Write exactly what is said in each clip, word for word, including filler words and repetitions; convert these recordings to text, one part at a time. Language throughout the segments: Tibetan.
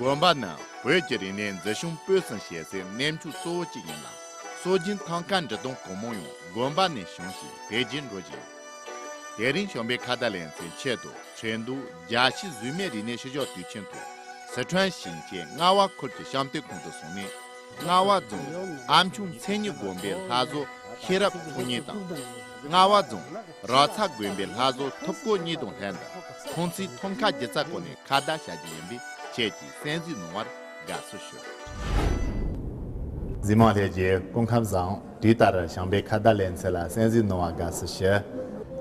དགོན་པ་ནི་བོད་ཀྱི་རིག་གནས་འཛིན་སྐྱོང་སྤེལ་གསུམ་བྱེད་སའི་གནས་མཆོག་གཙོ་བོ་གཅིག་ཡིན་ལ། སྲོལ་རྒྱུན་ཐང་ཀ་འབྲི་དོན་གོང་མ་ཡང་དགོན་པ་ནས་བྱུང་ཞིང་འཕེལ་རྒྱས་འགྲོ་བཞིན་ཡོད། དེ་རིང་བྱམས་པའི་ཁ་བརྡ་ལེ་ཚན་ཆེད་དུ་ཁྲེང་ཏུའུ་རྒྱལ་སྤྱིའི་གཟུགས་མེད་རིག་གནས་ཤུལ་བཞག་དུས་ཆེན་ཐོག་སི་ཁྲོན་ཞིང་ཆེན་རྔ་བ་ཁུལ་གྱི་བྱམས་སྡེ་ཁོངས་སུ་སོང་ནས། རྔ་བ་རྫོང་ཨ་མཆོག་མཚན་ཉིད་དགོན་པའི་ལྷ་བཟོ་ཤེས་རབ་ཚོགས་གཉིས་དང་། རྔ་བ་རྫོང་ར་ཚ་དགོན་པའི་ལྷ་བཟོ་ཐུབ་དགོན་གཉིས་དང་ལྷན་དུ་ཁོང་ཚོའི་ཐང་ཀ་སྒྱུ་རྩལ་སྐོར་ནས་ཁ་བརྡ་བྱ་རྒྱུ་ཡིན་པས། ཁྱེད་ཀྱིས་གསན་གཟིགས་གནང་བར་དགའ་བསུ་ཞུ། གཟིགས་མོ་ལྷན་རྒྱས་སྐུ་ཁམས་བཟང་། དུས་ལྟར་བྱམས་པའི་ཁ་བརྡ་ལེ་ཚན་ལ་གསན་གཟིགས་གནང་བར་དགའ་བསུ་ཞུ།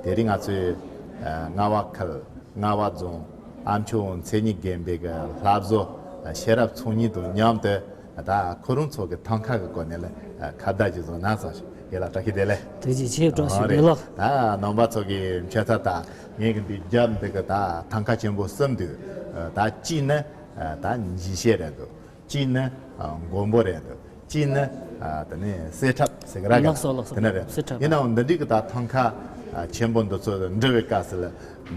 དེ་རིང་ང་ཚོས་ཨ་རྔ་བ་ཁུལ་རྔ་བ་རྫོང་ཨ་མཆོག་མཚན་ཉིད་དགོན་པའི་གི་ལྷ་བཟོ་ཤེས་རབ་ཚོགས་གཉིས་དང་མཉམ་དུ། ད་ཁོ་རང་ཚོ་གི་ཐང་ཀ་གི་སྐོར་ནས་ལ་ཁ་བརྡ་ཅིག་བཟོ་ན་བསམ་བྱུང་། རྒན་ལགས་བཀྲ་ཤིས་བདེ་ལེགས། ཐུགས་རྗེ་ཆེ། བཀྲ་ཤིས་བདེ་ལེགས། ད་རྣམ་པ་ཚོ་གི་མཁྱེན་རྟོགས་དང་། ངེད་ཀྱི་འདི་རྒྱབ་འདི་གི་ད་ཐང་ཀ་ཆེན་པོ་གསུམ་འདུག་ད་གཅིག་ནི་ད་འཇིགས་བྱེད་རེད་འདུག་གཅིག་ནི་མགོན་པོ་རེད་འདུག་གཅིག་ནི་ད་ནི་གསེར་ཁྲབ་ཟེར་གི་ར། ལགས་སོ་ལགས་སོ། དེ་ནི་རེད། གསེར་ཁྲབ། ཡིན་ནའང་འདི་འདྲའི་གི་ད་ཐང་ཀ་ཆེན་པོ་འདི་ཚོ་འབྲི་བའི་སྐབས་སུ་ལ་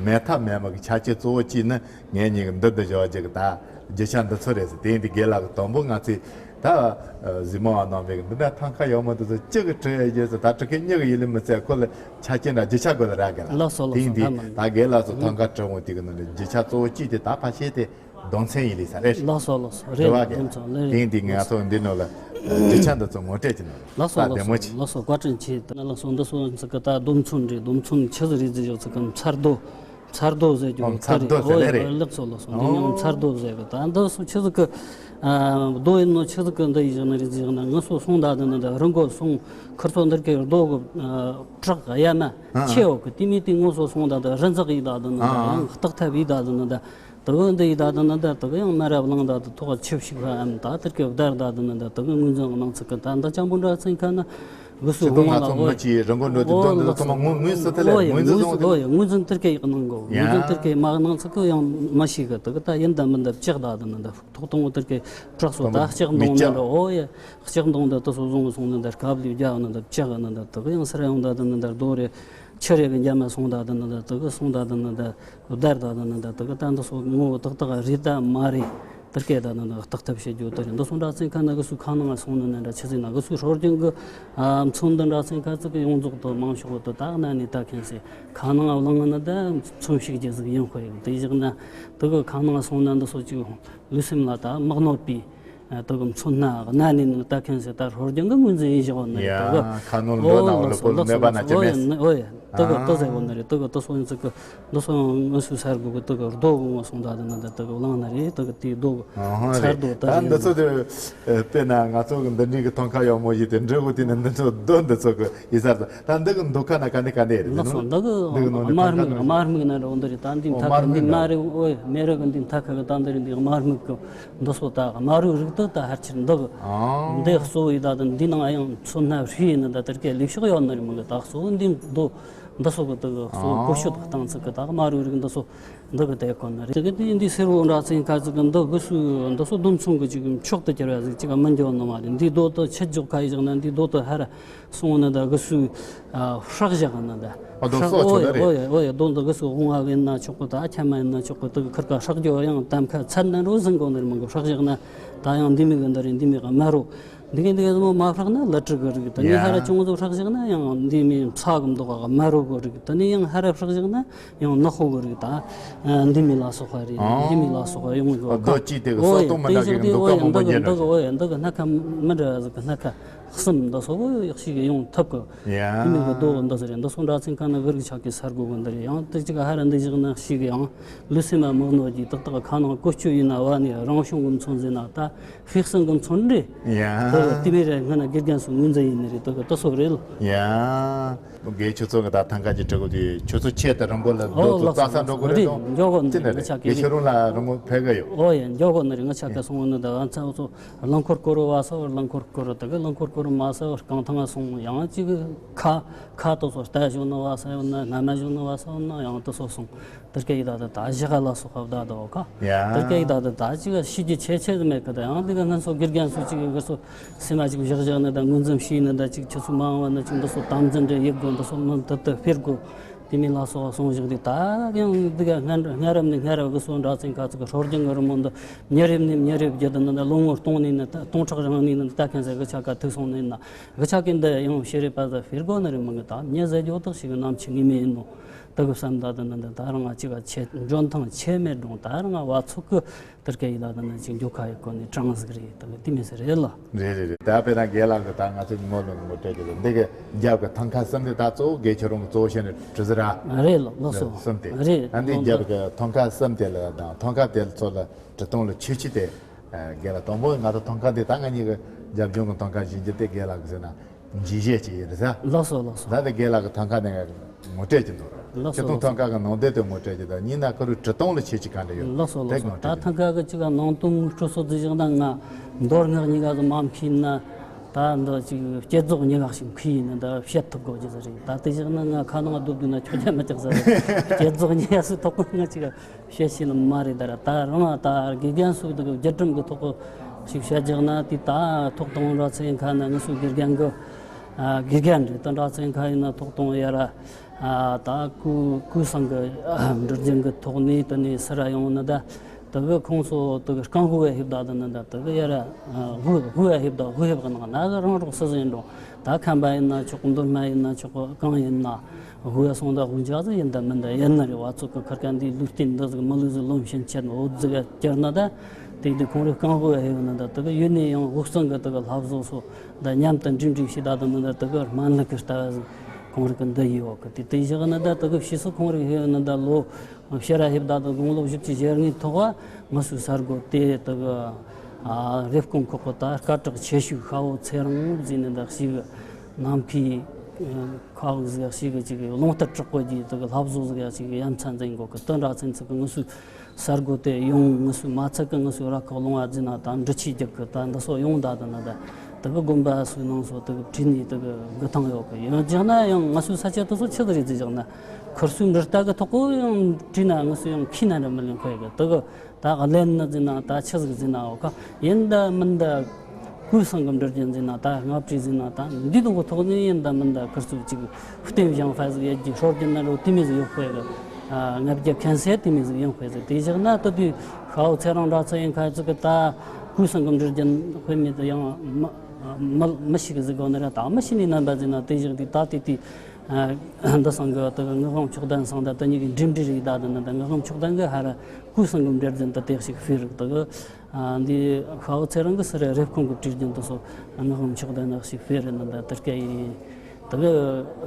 མེད་ཐབས་མེད་པ་གི་ཆ་རྐྱེན་གཙོ་བོ་གཅིག་ནི། ངེད་གཉིས་ཀྱི་འདི་འདི་བཞག་རྒྱུ་གི་ད་རྒྱུ་ཆ་འདི་ཚོ་རེད་ཟེར། དེ་ཡིན་དུས་རྒན་ལགས་ཀྱིས་དང་པོ་ང་ཚོས་ད་གཟིགས་མོ་བ་གནང་བའི་གི་འདི་འདྲ་ཐང་ཀ་ཡག་མོ་འདི་ཚོ་ཅི་གི་བྲི་ཡོད་ཟེར། ད་བྲི་མཁན་གཉིས་ཀྱི་ཡིད་ལ་མི་ཚད་ཁོ་ལ་ཆ་རྐྱེན་འདྲ་རྒྱུ་ཆ་དགོས་ལ་ར། རྒན་ལགས། ལགས་སོ་ལགས་སོ། དེ་ཡིན་དུས་ད་རྒན་ལགས་ཚོ་ཐང་ཀ་བྲི་འོང་དུས་གི་ནང་ནས་རྒྱུ་ཆ་གཙོ་བོ་གཅིག་དེ་ད་ཕལ་ཆེར་དེ་གདུང་ཚན་ཡིན་ལེ་ས་རེད། ལགས་སོ་ལགས་སོ། རེད། རེད་བ། རྒན། གདུང་ཚན་ལེ་རེད། དེ་ཡིན་དུས་ང་ཚོ་འདི་ནང་ལ་རྒྱུ་ཆ་འདི་ཚོ་ངོ་སྤྲོད་ཅིག་གནང་། ལགས་སོ་ད་ལགས་བདེ་མོ་སོ་ཅིག་ལགས་སོ། བཀའ་དྲིན་ཆེ། ད་ལགས་སོ། འདི་ཚོ་ཚིག་གི་ད་སྡོམ་ཚོན་རེད། སྡོམ་ཚོན་ཆི་ཟིག་རེད་ཟེར་ཡོད་ཚིག་གི་མཚར་རྡོ། མཚར་རྡོ་ཟེར་རྒྱུ། ཨོ། མཚར་རྡོ་ཟེར་ལེ་རེད། ལགས་སོ་ལགས་སོ། འདི་ཡང་མཚར་རྡོ་ཟེར་གི། ད་འདི་སུ་ཆི་ཟིག་གི་རྡོ་ཡིན་ནོ་ཆི་ཟིག་གི་འདི་ཡིན་ཟེར་ན་རེད་ཟེར་ན། ངུ་སོ་སོང་ད་འདི་ནི་ད་རི་མགོ་སོང་ཁུར་ཚོ་འདིར་གི་རྡོ་གི་བྲག་གཡའ་མ་ཆེ་འོ་གི། དེ་མི་དེ་ངུ་སོ་སོང་ད་འདི་རི་འཛེག་ཡིན་ད་འདི་ནི་ད། ཡང་སྟག་ཐབ་ཡིན་ད་འདི་ནི་ད། དེ་གི་འདི་ཡིན་ད་འདི་ནི་ད། དེ་གི་ཡང་མ་རབས་ལངས་ད་འདི་ཐོག་ཆིབས་ཤིག་ཕ་ཨམ་ད་དེར་གི་བདར་ད་འདི་ནི་ད། དེ་གི་ངོས་འཛིན་གནང་ཚིག་གི་ད་འདི་ཅང་པོ་འདྲ་ཚིག་ཁ་ན། གི་སུ་ཁྱེད་ཚོ་ང་ཚོ་མི་གཅིག་རི་མགོ་འགྲོ་དུས་འདོན་དུས་ཐོག་མ་ངོས་ངོས་སུ་ཐལ་ལེ། ངོས་འཛིན་བཟུང་གི། ཨོ་ཡ། ངོས་འཛིན་དེར་སྐད་ཡག་གནང་གོ། ཡ། ངོས་འཛིན་དེར་སྐད་མ་གནང་ཚིག་གི་ཡང་མ་ཤེས་གི། དེ་གི་ད་ཡིན་ད་མིན་ད་ལྕགས་ད་དུ་ནི་ད་ཐོག་དང་པོ་དེར་སྐད་བྲག་སོ་ད་ལྕགས་མདོང་ནི་འདྲ། ཨོ་ཡ། ལྕགས་མདོང་ད་དེ་སོ་བཟུང་གི་སོང་ནི་ད་དཀའ་ལས་རྒྱག་ནི་ད་ལྕགས་ནི་ད། དེ་གི་ཡང་སར་ཡོང་ད་དུ་ནི་ད་རྡོ་རེད། ཆུ་རེད་གི་འཇམ་མ་སོང་ད་དུ་ནི་ད། དེ་གི་སོང་ད་དུ་ནི་ད། བདར་ད་དུ་ནི་ད། དེ་གི་ད་འདི་སོ་ངོ་བོ་ཏག་ཏག་རེད་ད་མ་རེད། དེར་སྐད་ད་ནི་ད་བརྟག་ཐབས་བྱེད་རྒྱུ་དེ་རེད། འདི་སོ་འདྲ་ཚིག་ཁ་ན་གི་སུ་ཁ་ནང་ང་སོང་ནི་ནི་འདྲ་ཆི་ཟིག་ན། གི་སུ་སྲོལ་རྒྱུན་གི་ཨ་མཚོན་འདི་འདྲ་ཚིག་ཁ་ཚིག་གི་ཡོངས་རྫོགས་དུ་མང་ཤོས་དུ་ད་གནའ་ནས་ད་མཁན་ཟེར་ཁ་ནང་ང་བླངས་ནི་ད་མཚོན་བྱེད་རྒྱུ་ཟིག་ཡིན་ཁོ་ཡིན། དེ་བཞག་ན་དེ་གི་ཁ་ནང་ང་སོང་ན་འདི་སོ་ཅིག་ལུས་སེམས་ལ་ད་མི་གནོད་པའི། ཨ། དེ་གི་མཚོན་ན་གནའ་ནས་ནི་ད་མཁན་ཟེར་ད་སྲོལ་རྒྱུན་གི་ངོས་འཛིན་ཡིན་བཞག་ནི་རེད། དེ་གི་ཡ་ཁ་ནོར་འདོད་ན་འོ་ལོ་པོ་མེད་པ་ན་ཅི་མེད། ཨོ་ཡ། དེ་གི་དེ་ཟེར་བ་ནི་རེད། དེ་གི་དེ་སོང་ཚིག་གི་འདི་སོང་ངོ་སུ་སར་གོ་གི་དེ་གི་རྡོ་གི་ངོ་སོང་ད་དེ་ནི་ད་དེ་གི་བླངས་ནི་རེད། དེ་གི་དེའི་རྡོ་གི་ཨ་ཧ་མཚར་རེད། རྡོ་ད་ད་རེད། འདི་ཚོ་དེ་དཔེར་ན་ང་ཚོ་གི་འདི་འདྲའི་གི་ཐང་ཀ་ཡག་མོ་ཞིག་དེ་འབྲི་གོ་དུས་ནི་འདི་ཚོ་རྡོ་འདི་ཚོ་གི་ཡི་སར་ད་འདི་གི་འདུག་ཁ་ན་ག་ནས་ག་ནས་རེད། ལགས་སོ། འདི་གི་འདི་གི་ནང་ནས་དམར་ཐང་ཀ་མིག་ན་དམར་མིག་ན་རོ་འདི་རེད། ད་འདི་མཐའ་ཁ་འདི་མ་རེད། ཨོ་ཡ། མེ་རི་གི་འདི་མཐའ་ཁ་གི་ད་འདི་རེད། འདི་དམར་མིག་གི་འདི་སོ་ད་དམར་རོའི་རིགས་དེ་ད་ཕལ་ཆེར་འདི་གི་ཨ། འདི་གཙོ་བོ་ཡི་ད་དུ་འདི་ནང་ཡང་མཚོན་ན་ཧྲི་ཡིན་ན་ད་དེར་སྐད་ལས་ཕྱོགས་ཡོད་ནི་རེད་མི་གི། ད་གཙོ་བོ་འདི་མདོ་འདི་སོ་གི་དེ་གི་གཙོ་བོ་ཨ། གོ་ཤོད་དང་ཚིག་གི་ད་དམར་རོའི་རིགས་འདི་སོ་འདི་གི་དེ་གོ་ནི་རེད། དེ་གི་དེ་འདི་སེར་བོ་འདྲ་ཚིག་ཁ་ཚིག་གི་འདི་གི་སུ་འདི་སོ་སྡོམ་ཚོང་གི་ཅིག་མཆོག་ཏུ་གྱུར་བ་ཟིག་ཅིག་མི་འགྱོ་ནི་མ་རེད། འདི་རྡོ་དེ་ཆེད་འཇོག་ཁ་ཡི་བཞག་ན་འདི་རྡོ་དེ་ཧ་ར་སོང་ནི་ད་གི་སུ་ཨ་ཧྲག་བཞག་ནི་ད། ཨ། རྡོ་ཧྲག་སོ་ཆོད་ནི་རེད། ཨོ་ཡ། ཨོ་ཡ། རྡོ་འདི་གི་སུ་དབང་བ་ཡིན་ན་ཆོག་གི། ད་ཁྱམས་མ་ཡིན་ན་ཆོག་གི། དེ་གི་ཁིར་ཀ་ཧྲག་རྒྱུ་ཡང་གཏམ་ཁ་ཚད་ན་རོ་ཟིན་གོ་ནི་རེད་མི་གི། ཧྲག་བཞག་ན་ད་ཡང་འདི་མི་གི་འདི་རེད། འདི་མི་གི་དམར་རོ། འདི་གི་འདི་གི་མོ་མ་ཧྲག་ན་ལི་ཀྲི་གི་རིགས། དེ་ནས་ཧ་ར་ཨ། ཅུང་ཟད་ཧྲག་བཞག་ན་ཡང་འདི་མི་ཚ་གི་མདོག་ག་དམར་རོ་གི་རིགས། དེ་ནས་ཡང་ཧ་ར་ཧྲག་བཞག་ན་ཡང་ནག་པོ་གི་རིགས། ད་འདི་མི་ལ་སོགས་པ་རེད། ཨ། འདི་མི་ལ་སོགས་པ་ཡོང་གི། རྡོ་གཅིག་དེ་གི་ཨོ་སོ་ཡ། སྟོང་མི་འདྲ་གི་འདུག་ཁ་མང་པོ་འདི་ཉན་འདི་གི་འདྲ། ཨོ་ཡ། འདི་གི་སྣ་ཁ་མི་འདྲ་ཟིག་གི་སྣ་ཁ། གསུམ་འདི་སོགས་ཡག་ཤོས་ཀྱི་ཡོང་ཐུབ་གི། ཡ། དེ་མིན་གི་རྡོ་འདི་ཟེར་རེད། འདི་སོགས་འདྲ་ཚིག་ཁ་ན་གི་རིགས་ཆགས་ཀྱི་སར་གོ་གི་འདི་རེད། ཡང་དེ་གཅིག་ཧ་ར་འདི་བཞག་ན་ཤེས་གི། ཡང་ལུས་སེམས་མ་མི་གནོད་ཀྱི་ཏག་ཏག་ཁ་ནང་བཀོལ་སྤྱོད་ཡིན་ན་བ་ནི་རང་བྱུང་གི་མཚོན་ཟེར་ན་ད་ཧིག་སན་གི་མཚོན་རེད། ཡ། དེ་དེ་མིན་རེད། སྔ་ན་དགེ་རྒན་སུ་ངོས་འཛིན་ཡིན་ནི་རེད། དེ་གི་དེ་སོགས་རེད། ཡ། དགེ་ཁྱོད་ཚོ་གི་ད་ཐང་ཀ་ཅིག་འབྲི་གོ་དུས་ཁྱོད་ཚོ་ཆེད་དུ་རིང་པོ་ལ་རྡོ་ཚོ་རྩྭ་ས་འགྲོ་གི་རེད། འཇོག་གོ་ནི་རེད། ང་ཆ་ཀ་ཁྱོད་རང་ལ་རིང་པོ་ཕེབས་གི་ཡོད། ཨོ་ཡ། འཇོག་གོ་ནི་རེད། ང་ཆ་ཀ་སོང་ནི་ད་ང་ཚོ། རླངས་འཁོར་སྐོར་བ་སོགས། རླངས་འཁོར་སྐོར་དེ་གི་རླངས་འཁོར་སྐོར་མ་སོགས་རྐང་ཐང་སོང་ཡང་ཅིག་ཁ་ཁ་དོ་སོ་རྟ་བཞོན་ནི་བ་སོགས་ཡོད་ན། སྔ་མ་བཞོན་ནི་བ་སོགས་ན་ཡང་དེ་སོ་སོང་། དེར་སྐད་ཡིག་ད་དེ་ད་བཞག་ལ་སོགས་ཁ་བརྡ་དོ་ཁ། ཡ། དེར་སྐད་ཡིག་ད་དེ་ད་ཅིག་ཤེས་རྒྱུ་ཆེ་ཆེ་མེད་གི། ད་ཡང་དེ་གི་སྔོན་སོ་དགེ་རྒན་སུ་ཅིག་གི་སོ་སེམས་མ་ཅིག་བཞག་བཞག་ནི་ད་ངོས་འཛིན་བྱས་ནི་ད་ཅིག་ཁྱོད་ཚོ་མ་འོངས་པ་ན་ཅིག་འདི་སོ་དམ་འཛིན་རེ་ཡེད་དགོ། འདི་སོ་མི་དེ་དེ་སྤེལ་དགོ། དེ་མིན་ལ་སོགས་གསུངས་བཞག་དུས། ད་ཡང་འདི་ག་སྔ་སྔ་རབས་ནས་སྔ་རབས་ཀྱི་སོ་འདྲ་ཚན་ཁ་ཚུགས་ཀྱི་སྲོལ་རྒྱུན་གྱི་རི་མོ་འདི་མྱི་རབས་ནས་མྱི་རབས་བརྒྱུད་དུ་འདི་འདྲ་ལོ་ངོ་སྟོང་ནས་ནི་ད་སྟོང་ཕྲག་རིང་ནས་ནི་ད་གན་ཟེར་གི་ཆ་ག་ཐུག་སོང་ནས་ན། གི་ཆ་གི་འདི་ཡང་ཤེས་རིག་པ་ཟ་ཕེར་གོ་ནི་རི་མོ་གི་ད་མྱི་ཟེར་རྒྱུ་དག་ཞིག་གི་ནམ་ཆི་ངེས་མེད་ཡིན་ནོ། ད་གི་བསམ་ད་འདི་འདི་འདི་ད་རང་ང་ཅི་ག་ཆེ་འཇོན་ཐང་ཆེ་མེད་རུང་ད་རང་ང་བ་ཚུགས་གི་དེར་སྐད་ཡིག་ལ་དང་ནི་ཅིག་འགྱོ་ཁ་ཡི་སྐོར་ནས་དྲང་ཟིག་རེད། དེ་མི་ཟེར་རེད་ལ། རེད་རེད་རེད། ད་དཔེར་ན་རྒན་ལགས་ཀྱི་ད་ང་ཚོ་ངོ་ལོ་ངོ་སྤྲད་ཀྱི་རེད། འདི་གི་རྒྱབ་ཀྱི་ཐང་ཁ་གསུམ་དེ་ད་གཙོ་བོ་གལ་ཆེ་རུང་གི་གཙོ་བོ་བཤད་ནས་བྲི་ཟེར་ར། རེད་ལ་ལགས་སོ། གསུམ་དེ། རེད། ཨ་འདི་རྒྱབ་ཀྱི་ཐང་ཁ་གསུམ་དེ་ལ་དང་ཐང་ཁ་དེ་ཚོ་ལ་བྲི་སྟངས་ལ་ཁྱད་ཆོས་དེ། རྒན་ལགས་དང་པོ་ང་ཚོ་ཐང་ཁ་འདི་ད་ང་གཉིས་ཀྱི་རྒྱབ་ལྗོངས་ཀྱི་ཐང་ཁ་བཞིན་རྒྱུ་དེ་རྒན་ལགས་ཀྱི་ཟེར་ན། འཇིགས་བྱེད་ཅིག་ཡིན་ཟེར། ལགས་སོ་ལགས་སོ། ད་ནི་རྒན་ལགས་ཀྱི་ཐང་ཁ་ནས་ངོ་སྤྲོད་ཀྱི་འདུག་ལགས་སོ་ཁྱེད་ཚོ་ལགས་སོ། ཐང་ཁ་གི་ནང་དོན་དེ་ངོ་སྤྲོད་ཀྱི་འདུག་ཉིན་ན་ཁ་རུ་བྲི་སྟངས་ལ་ཁྱད་ཆོས་ག་འདྲ་ཡོད། ལགས་སོ་དེ་ལགས་སོ། ངོ་ད་སྤྲོད་ཀྱི་ཐང་ཁ་གི་ཅིག་ག་ནང་དོན་ངོ་སྤྲོད་སོགས་དེ་བཞག་ན་ང་མདོ་སྔགས་གཉིས་ཀ་ཟིག་མ་མཁས་ན། ད་འདི་ཅིག་བསྐྱེད་རྫོགས་གཉིས་ཀ་ཞིག་མཁས་ཡིན་ན་ད་བཤད་ཐུབ་དགོས་ཀྱི་ཟིག་རེད། ད་དེ་བཞག་ན་ང་ཁ་ནང་སྡོད་དུས་ན་ཁྱོད་རྒྱ་མི་ཅག་ཟིག་རེད། བསྐྱེད་རྫོགས་གཉིས་ཀ་སུ་ཐོག་གི་ང་ཅིག་ག་བཤད་ཤེས་ནི་མ་རེད། ད་ར་ད་རང་ད་དགེ་རྒན་སུ་དག་རྒྱུད་གྲམ་གི་ཐོག་ཞིག་བཤད་རྒྱག་ན་དེ་ད་ཐོག་དང་ར་ཚེ་ཁ་ན་ངི་སུ་དགེ་རྒན་གི་དགེ་རྒན་རེད། ད་ར་ཚེ་ཁ་ཡིན་ན་ཐོག་དང་ཡ་ར་ད་ཀུ་ཀུ་སང་གི་འབྲི་རྒྱུན་གི་ཐོག་ནས་དེ་ནས་སི་ར་ཡོང་ན་ད་དེ་གི་ཁོང་ཚོ་དེ་གི་རྐང་དབུ་བ་ཧིབ་ད་དེ་ནི་ད་དེ་གི་ཡ་ར་དབུ་དབུ་བ་ཧིབ་ད་དབུ་ཧིབ་གི་ནང་ན་གི་རང་རོགས་སུ་ཟིན་འགྲོ། ད་ཁམས་པ་ཡིན་ན་ཆོག་གི་མདོ་སྨད་ཡིན་ན་ཆོག་གི་གང་ཡིན་ན། དབུ་བ་སོང་ད་དབུ་འཇགས་ཟིག་ཡིན་ད་མིན་ད་ཡིན་ན་རེད། བ་ཚོ་གི་ཁར་ཀ་འདི་ལུས་རྟེན་འདི་ཟིག་མི་ལུས་ཟིག་ལོམ་ཕྱིན་ཆད་འོད་ཟིག་ག་གྱུར་ན་ད། དེ་འདི་ཁོང་རིག་རྐང་དབུ་བ་ཧེ་བ་ན་ད་དེ་གི་ཡུལ་ནས་ཡང་དབུ་གཙང་གི་དེ་གི་ལྷ་བཟོ་སོ་ད་མཉམ་དུ་འགྲིམ་འགྲིམ་ཞིག་ད་ད་མིན་ད་དེ་གི་སྨན་ལུག་གི་ལྟ་བ་ཟིག་ཁོང་རིག་གི་འདི་ཡི་འོག་གི་དེ་དེ་བཞག་ན་ད་དེ་གི་ཕྱིས་སུ་ཁོང་རིག་ཧེ་བ་ན་ད་ལོ། ཤེས་རབ་ཧིབ་ད་དང་དགུང་ལོ་བཞི་བཅུ་ཞེ་ལྔའི་ཐོག་ང་ཚོའི་གསར་འགོད་དེ་དག་རེབ་གོང་ཁོག་གི་ད་སྐད་གྲགས་ཆེ་ཤོས་ཤ་བོ་ཚེ་རིང་ཟེར་ནས་འདི་ཞིག་ནམ་མཁའི་ཁ་འོག་ཟིག་ཞིག་ཅིག་རླུང་རྟ་དྲག་པོ་གྱི་དག་ལྷ་བཟོ་ཟིག་ཞིག་ཡ་མཚན་འཛིན་འགོ་གི་དོན་འདྲ་ཚན་ཚིག་གི་ང་ཚོའི་གསར་འགོད་དེ་ཡོང་ང་ཚོའི་མ་ཚད་གི་ང་ཚོའི་ར་ཁག་ལུང་བ་འཛིན་ན་ད་འབྲི་ཆུའི་རྒྱབ་གི་ད་འདི་སོགས་ཡོང་ད་དང་ན་ད། དེ་གི་དགོན་པ་སུ་ནང་སོ་དེ་གི་བྲིས་ནས་དེ་གི་དགུ་ཐང་ཡོད་གི་ཡང་བྱས་ན་ཡང་ང་ཚོའི་ས་ཆ་དེ་ཚོ་ཆི་ཟིག་རེད་ཟེར་བཞག་ན་ཁུར་སུ་འབྲི་ལྟ་གི་ཐོག་གི་ཡང་བྲིས་ན་ང་ཚོ་ཡང་ཁྱི་ན་འདྲ་མི་ལེན་ཁོ་ཡ་གི་དེ་གི་ད་ག་ལེན་ན་ཟེར་ན་ད་ཆི་ཟིག་ཟེར་ན་འོ་ཁ་ཡིན་ད་མིན་ད་ཀུན་སང་གི་འབྲི་རྒྱུ་ཟེར་ན་ད་ང་བྲིས་ཟེར་ན་ད་འདི་དང་གི་ཐོག་ནས་ཡིན་ད་མིན་ད་ཁུར་སུ་ཅིག་བསྟན་བཞེངས་ཧྥ་ཟིག་ཡ་གི་སྲོལ་རྒྱུན་ན་རོ་དེ་མི་ཟིག་ཡོད་ཁོ་ཡ་གི་ང་བརྒྱ་ཁན་སེ་དེ་མི་ཟིག་ཡང་ཁོ་ཡ་ཟིག་དེ་བཞག་ན་ད་དུས་ཤ་བོ་ཚེ་རིང་འདྲ་ཚོ་ཡིན་ཁ་ཚིག་གི་ད་ཀུན་སང་གི་འབྲི་རྒྱུ་ཁོ་མི་ད་ཡང་མི། མི་མི་ཞིག་གི་གཟིགས་གོ་ནི་ར་ད་མི་ཤི་ནི་རྣམ་པ་ཟིན་ན་དེ་བཞག་དུས་ད་དེ་དུས་འདི་སང་གི་དེ་གི་ངག་དབང་མཆོག་ལྡན་སང་ད་དེ་གཉིས་ཀྱི་འགྲིམ་འགྲིལ་རིགས་ད་དེ་ནི་ད་ངག་དབང་མཆོག་ལྡན་གི་ཧ་ར་ཀུན་སང་གི་འབྲེལ་ཟིན་ད་དེ་ཞིག་ཕིར་དེ་གི་འདི་ཤ་བོ་ཚེ་རིང་གི་སི་ར་རེབ་གོང་གི་བྲིས་རྒྱུན་དུ་སོ་ངག་དབང་མཆོག་ལྡན་ནི་ཞིག་ཕིར་ནི་ད་དེ་སྐད་ཡིན་དེ་གི་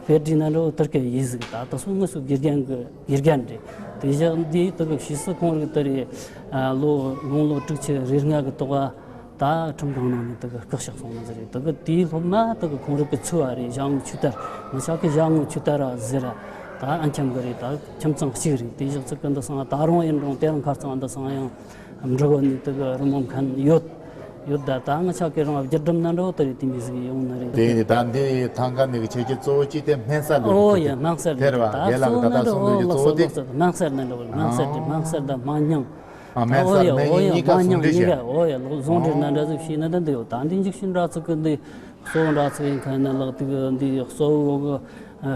ཕེ་བྲིས་ན་འགྲོ་དེ་སྐད་ཡིན་ཟིག་ད་དེ་སོ་ངི་སུ་དགེ་རྒན་གི་དགེ་རྒན་རེད། དེ་བཞག་འདི་དེ་གི་ཕྱིས་སུ་ཁོང་རིག་དེ་རེད། ལོ་དགུང་ལོ་དྲུག་ཅུ་རེ་ལྔ་གི་ཐོག་ད་ཁྲིམས་ཁང་ནང་ནས་དེ་གི་བཀག་ཆགས་སོང་ནི་ཟེར་རེད། དེ་གི་དེའི་སློབ་མ་དེ་གི་ཁོང་རིག་གི་ཚུལ་བ་རེད། ཞང་ཆུ་དར་ང་ཆག་གི་ཞང་ཆུ་དར་ར་ཟེར་ར་ད་ཨན་ཁྱམ་གི་རེད། ད་ཁྱིམ་ཚང་གཅིག་རེད། དེ་བཞག་ཚིག་གི་འདི་སང་ད་རུང་ཡིན་རུང་དེ་རང་ཁར་ཚང་འདི་སང་ཡང་འབྲི་གོ་ནི་དེ་གི་རི་མོ་མཁན་ཡོད་ཡོད། ད་ད་ང་ཆག་གི་རང་བརྒྱུད་འགྲམ་ན་འགྲོ་དེ་རེད། དེ་མི་ཟིག་ཡོང་ནི་རེད། དེ་ནི་ད་འདི་ཐང་ག་ནི་གི་ཆེ་ཆེ་གཙོ་བོ་གཅིག་དེ་སྨན་རྩྭ་ལུག་ཨོ་ཡ་སྨན་རྩྭ་དེ་རེད་བ། ད་རྒན་ལགས་གི་ད་ལྟ་གསུང་འདོད་ཀྱི་གཙོ་བོ་དེ་སྨན་རྩྭ་ནི་འགྲོ་སྨན་རྩྭ་དེ་སྨན་རྩྭ་ད་སྨན་སྙིང་། ཨ་སྨན་རྩྭ་སྨན་སྙིང་གཉིས་ཀ་ཟུང་འབྲེལ་བྱས། ཨོ་ཡ་ལོ་ཟུང་འབྲེལ་ན་འདྲ་ཟིག་ཤེས་ན་ད་འདི་ཡོད། ད་འདི་འཇིགས་ཤིང་འདྲ་ཚིག་གི་འདི་གཙོ་བོ་འདྲ་ཚིག་ཡིན་ཁ་ན་ལག་དེ་གི་འདི་གཙོ་བོ་གི་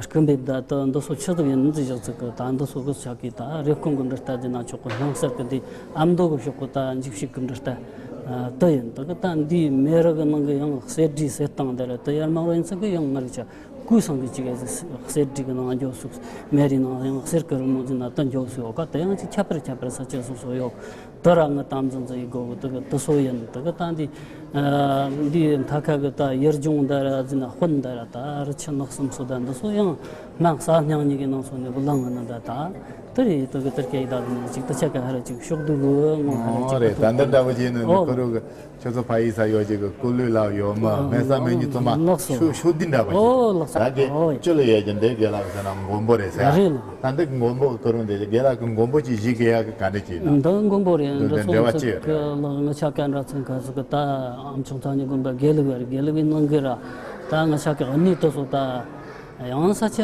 སྐུ་འབེབས་ད་ལྟ་འདི་ཚོ་ཆི་ཟིག་ཡིན་ཟིག་བཞག་ཚིག་གི་ད་འདི་ཚོ་གི་ཆག་གི་ད་རེབ་གོང་གི་འབྲི་ལྟ་ཟིན་ན་ཆོག་གི་སྣང་གསར་གི་འདི་ཨ་མདོ་གི་ཤོག་གི་ད་འཇིགས་ཤིག་གི་འབྲི་ལྟ་དེ་ཡིན། དེ་གི་ད་འདིའི་མེ་རི་གི་ནང་གི་ཡང་གསེར་བྲིས་གསེར་སྟེང་དེ་ར་དེ་ཡར་མང་རོ་ཡིན་ཚིག་གི་ཡང་མི་རིགས་ཆ་ཀུན་སང་གི་ཅིག་གསེར་བྲིས་གི་ནང་འཇོག་སུག་མེ་རི་ནང་ཡང་གསེར་གི་རི་མོ་ཟིན་ན་དེ་འཇོག་སུ་ཡོད་ག་དེ་ཡང་ཅིག་ཁྱད་པར་ཁྱད་པར་ས་ཆ་སོ་སོ་ཡོད། དེ་ར་ངི་དམ་འཛིན་ཟིག་ཡི་གོ་གི་དེ་གི་དེ་སོ་ཡིན། དེ་གི་ད་འདི་འདི་མཐའ་ཁ་གི་ད་ཡུལ་ལྗོངས་འདི་ར་ཟིན་ན་དཔོན་འདི་ར་ད་རི་ཆུ་ནགས་གསུམ་སོ་ད་འདི་སོ་ཡང་སྣང་ས་སྙིང་གཉིས་ཀྱི་ནང་སོ་ནས་བུ་ལང་ངི་ནི་ད་ད་དེ་རེད། དེ་གི་དེར་སྐད་ཡི་ད་འདི་ནི་ཅིག་དེ་ཆ་ག་ཧ་ར་ཅིག་ཤོག་དུ་ལུ་ངོ་ཧ་ར་ཨོ་ཅིག་རེད། ད་འདི་འདྲ་བོ་ཅིག་ནི་ཨོ་ཁོ་རུ་གི་ཁྱོད་ཚོ་ཕ་ཡི་ས་ཡོད་ཅིག་གི་ཀུ་ལུ་ལ་ཡོད་མ་སྨན་རྩྭ་སྨན་གཉིས་ཚོ་མ་ལགས་སོ། ཤུ་ཤུ་འདི་འདྲ་པ་ཞིག་ཨོ་ལགས་སོ། ད་གི་ཨོ་ཡ། ཅི་ལ་ཡ་གི་འདི་གི་ལ་ཟེར་ན་མགོན་པོ་རེད་ཟེར། རེད་ལ། ད་འདི་གི་མགོན་པོ་གི་ཁུ་རུང་འདི་གི་ལ་གི་མགོན་པོ་ཅིག་བཞི་གི་ཡ་གི་ག་འདྲ་ཅིག་ན། འདི་མགོན་པོ་རེད། འདི་འདི་འབྲེལ་བ་ཅི་ཡོད་རེད། ལ་ང་ཆ་ག་འདྲ་ཚན་ཁ་ཟིག་གི་ད་ཨམ་ཆུང་ཚ་ནི་དགོན་པ་དགེ་ལུགས་རེད། དགེ་ལུགས་པའི་ནང་གི་ར་ད་ང་ཆ་ག་གནས་དུ་སོ་ད། ཡང་ས་ཆ་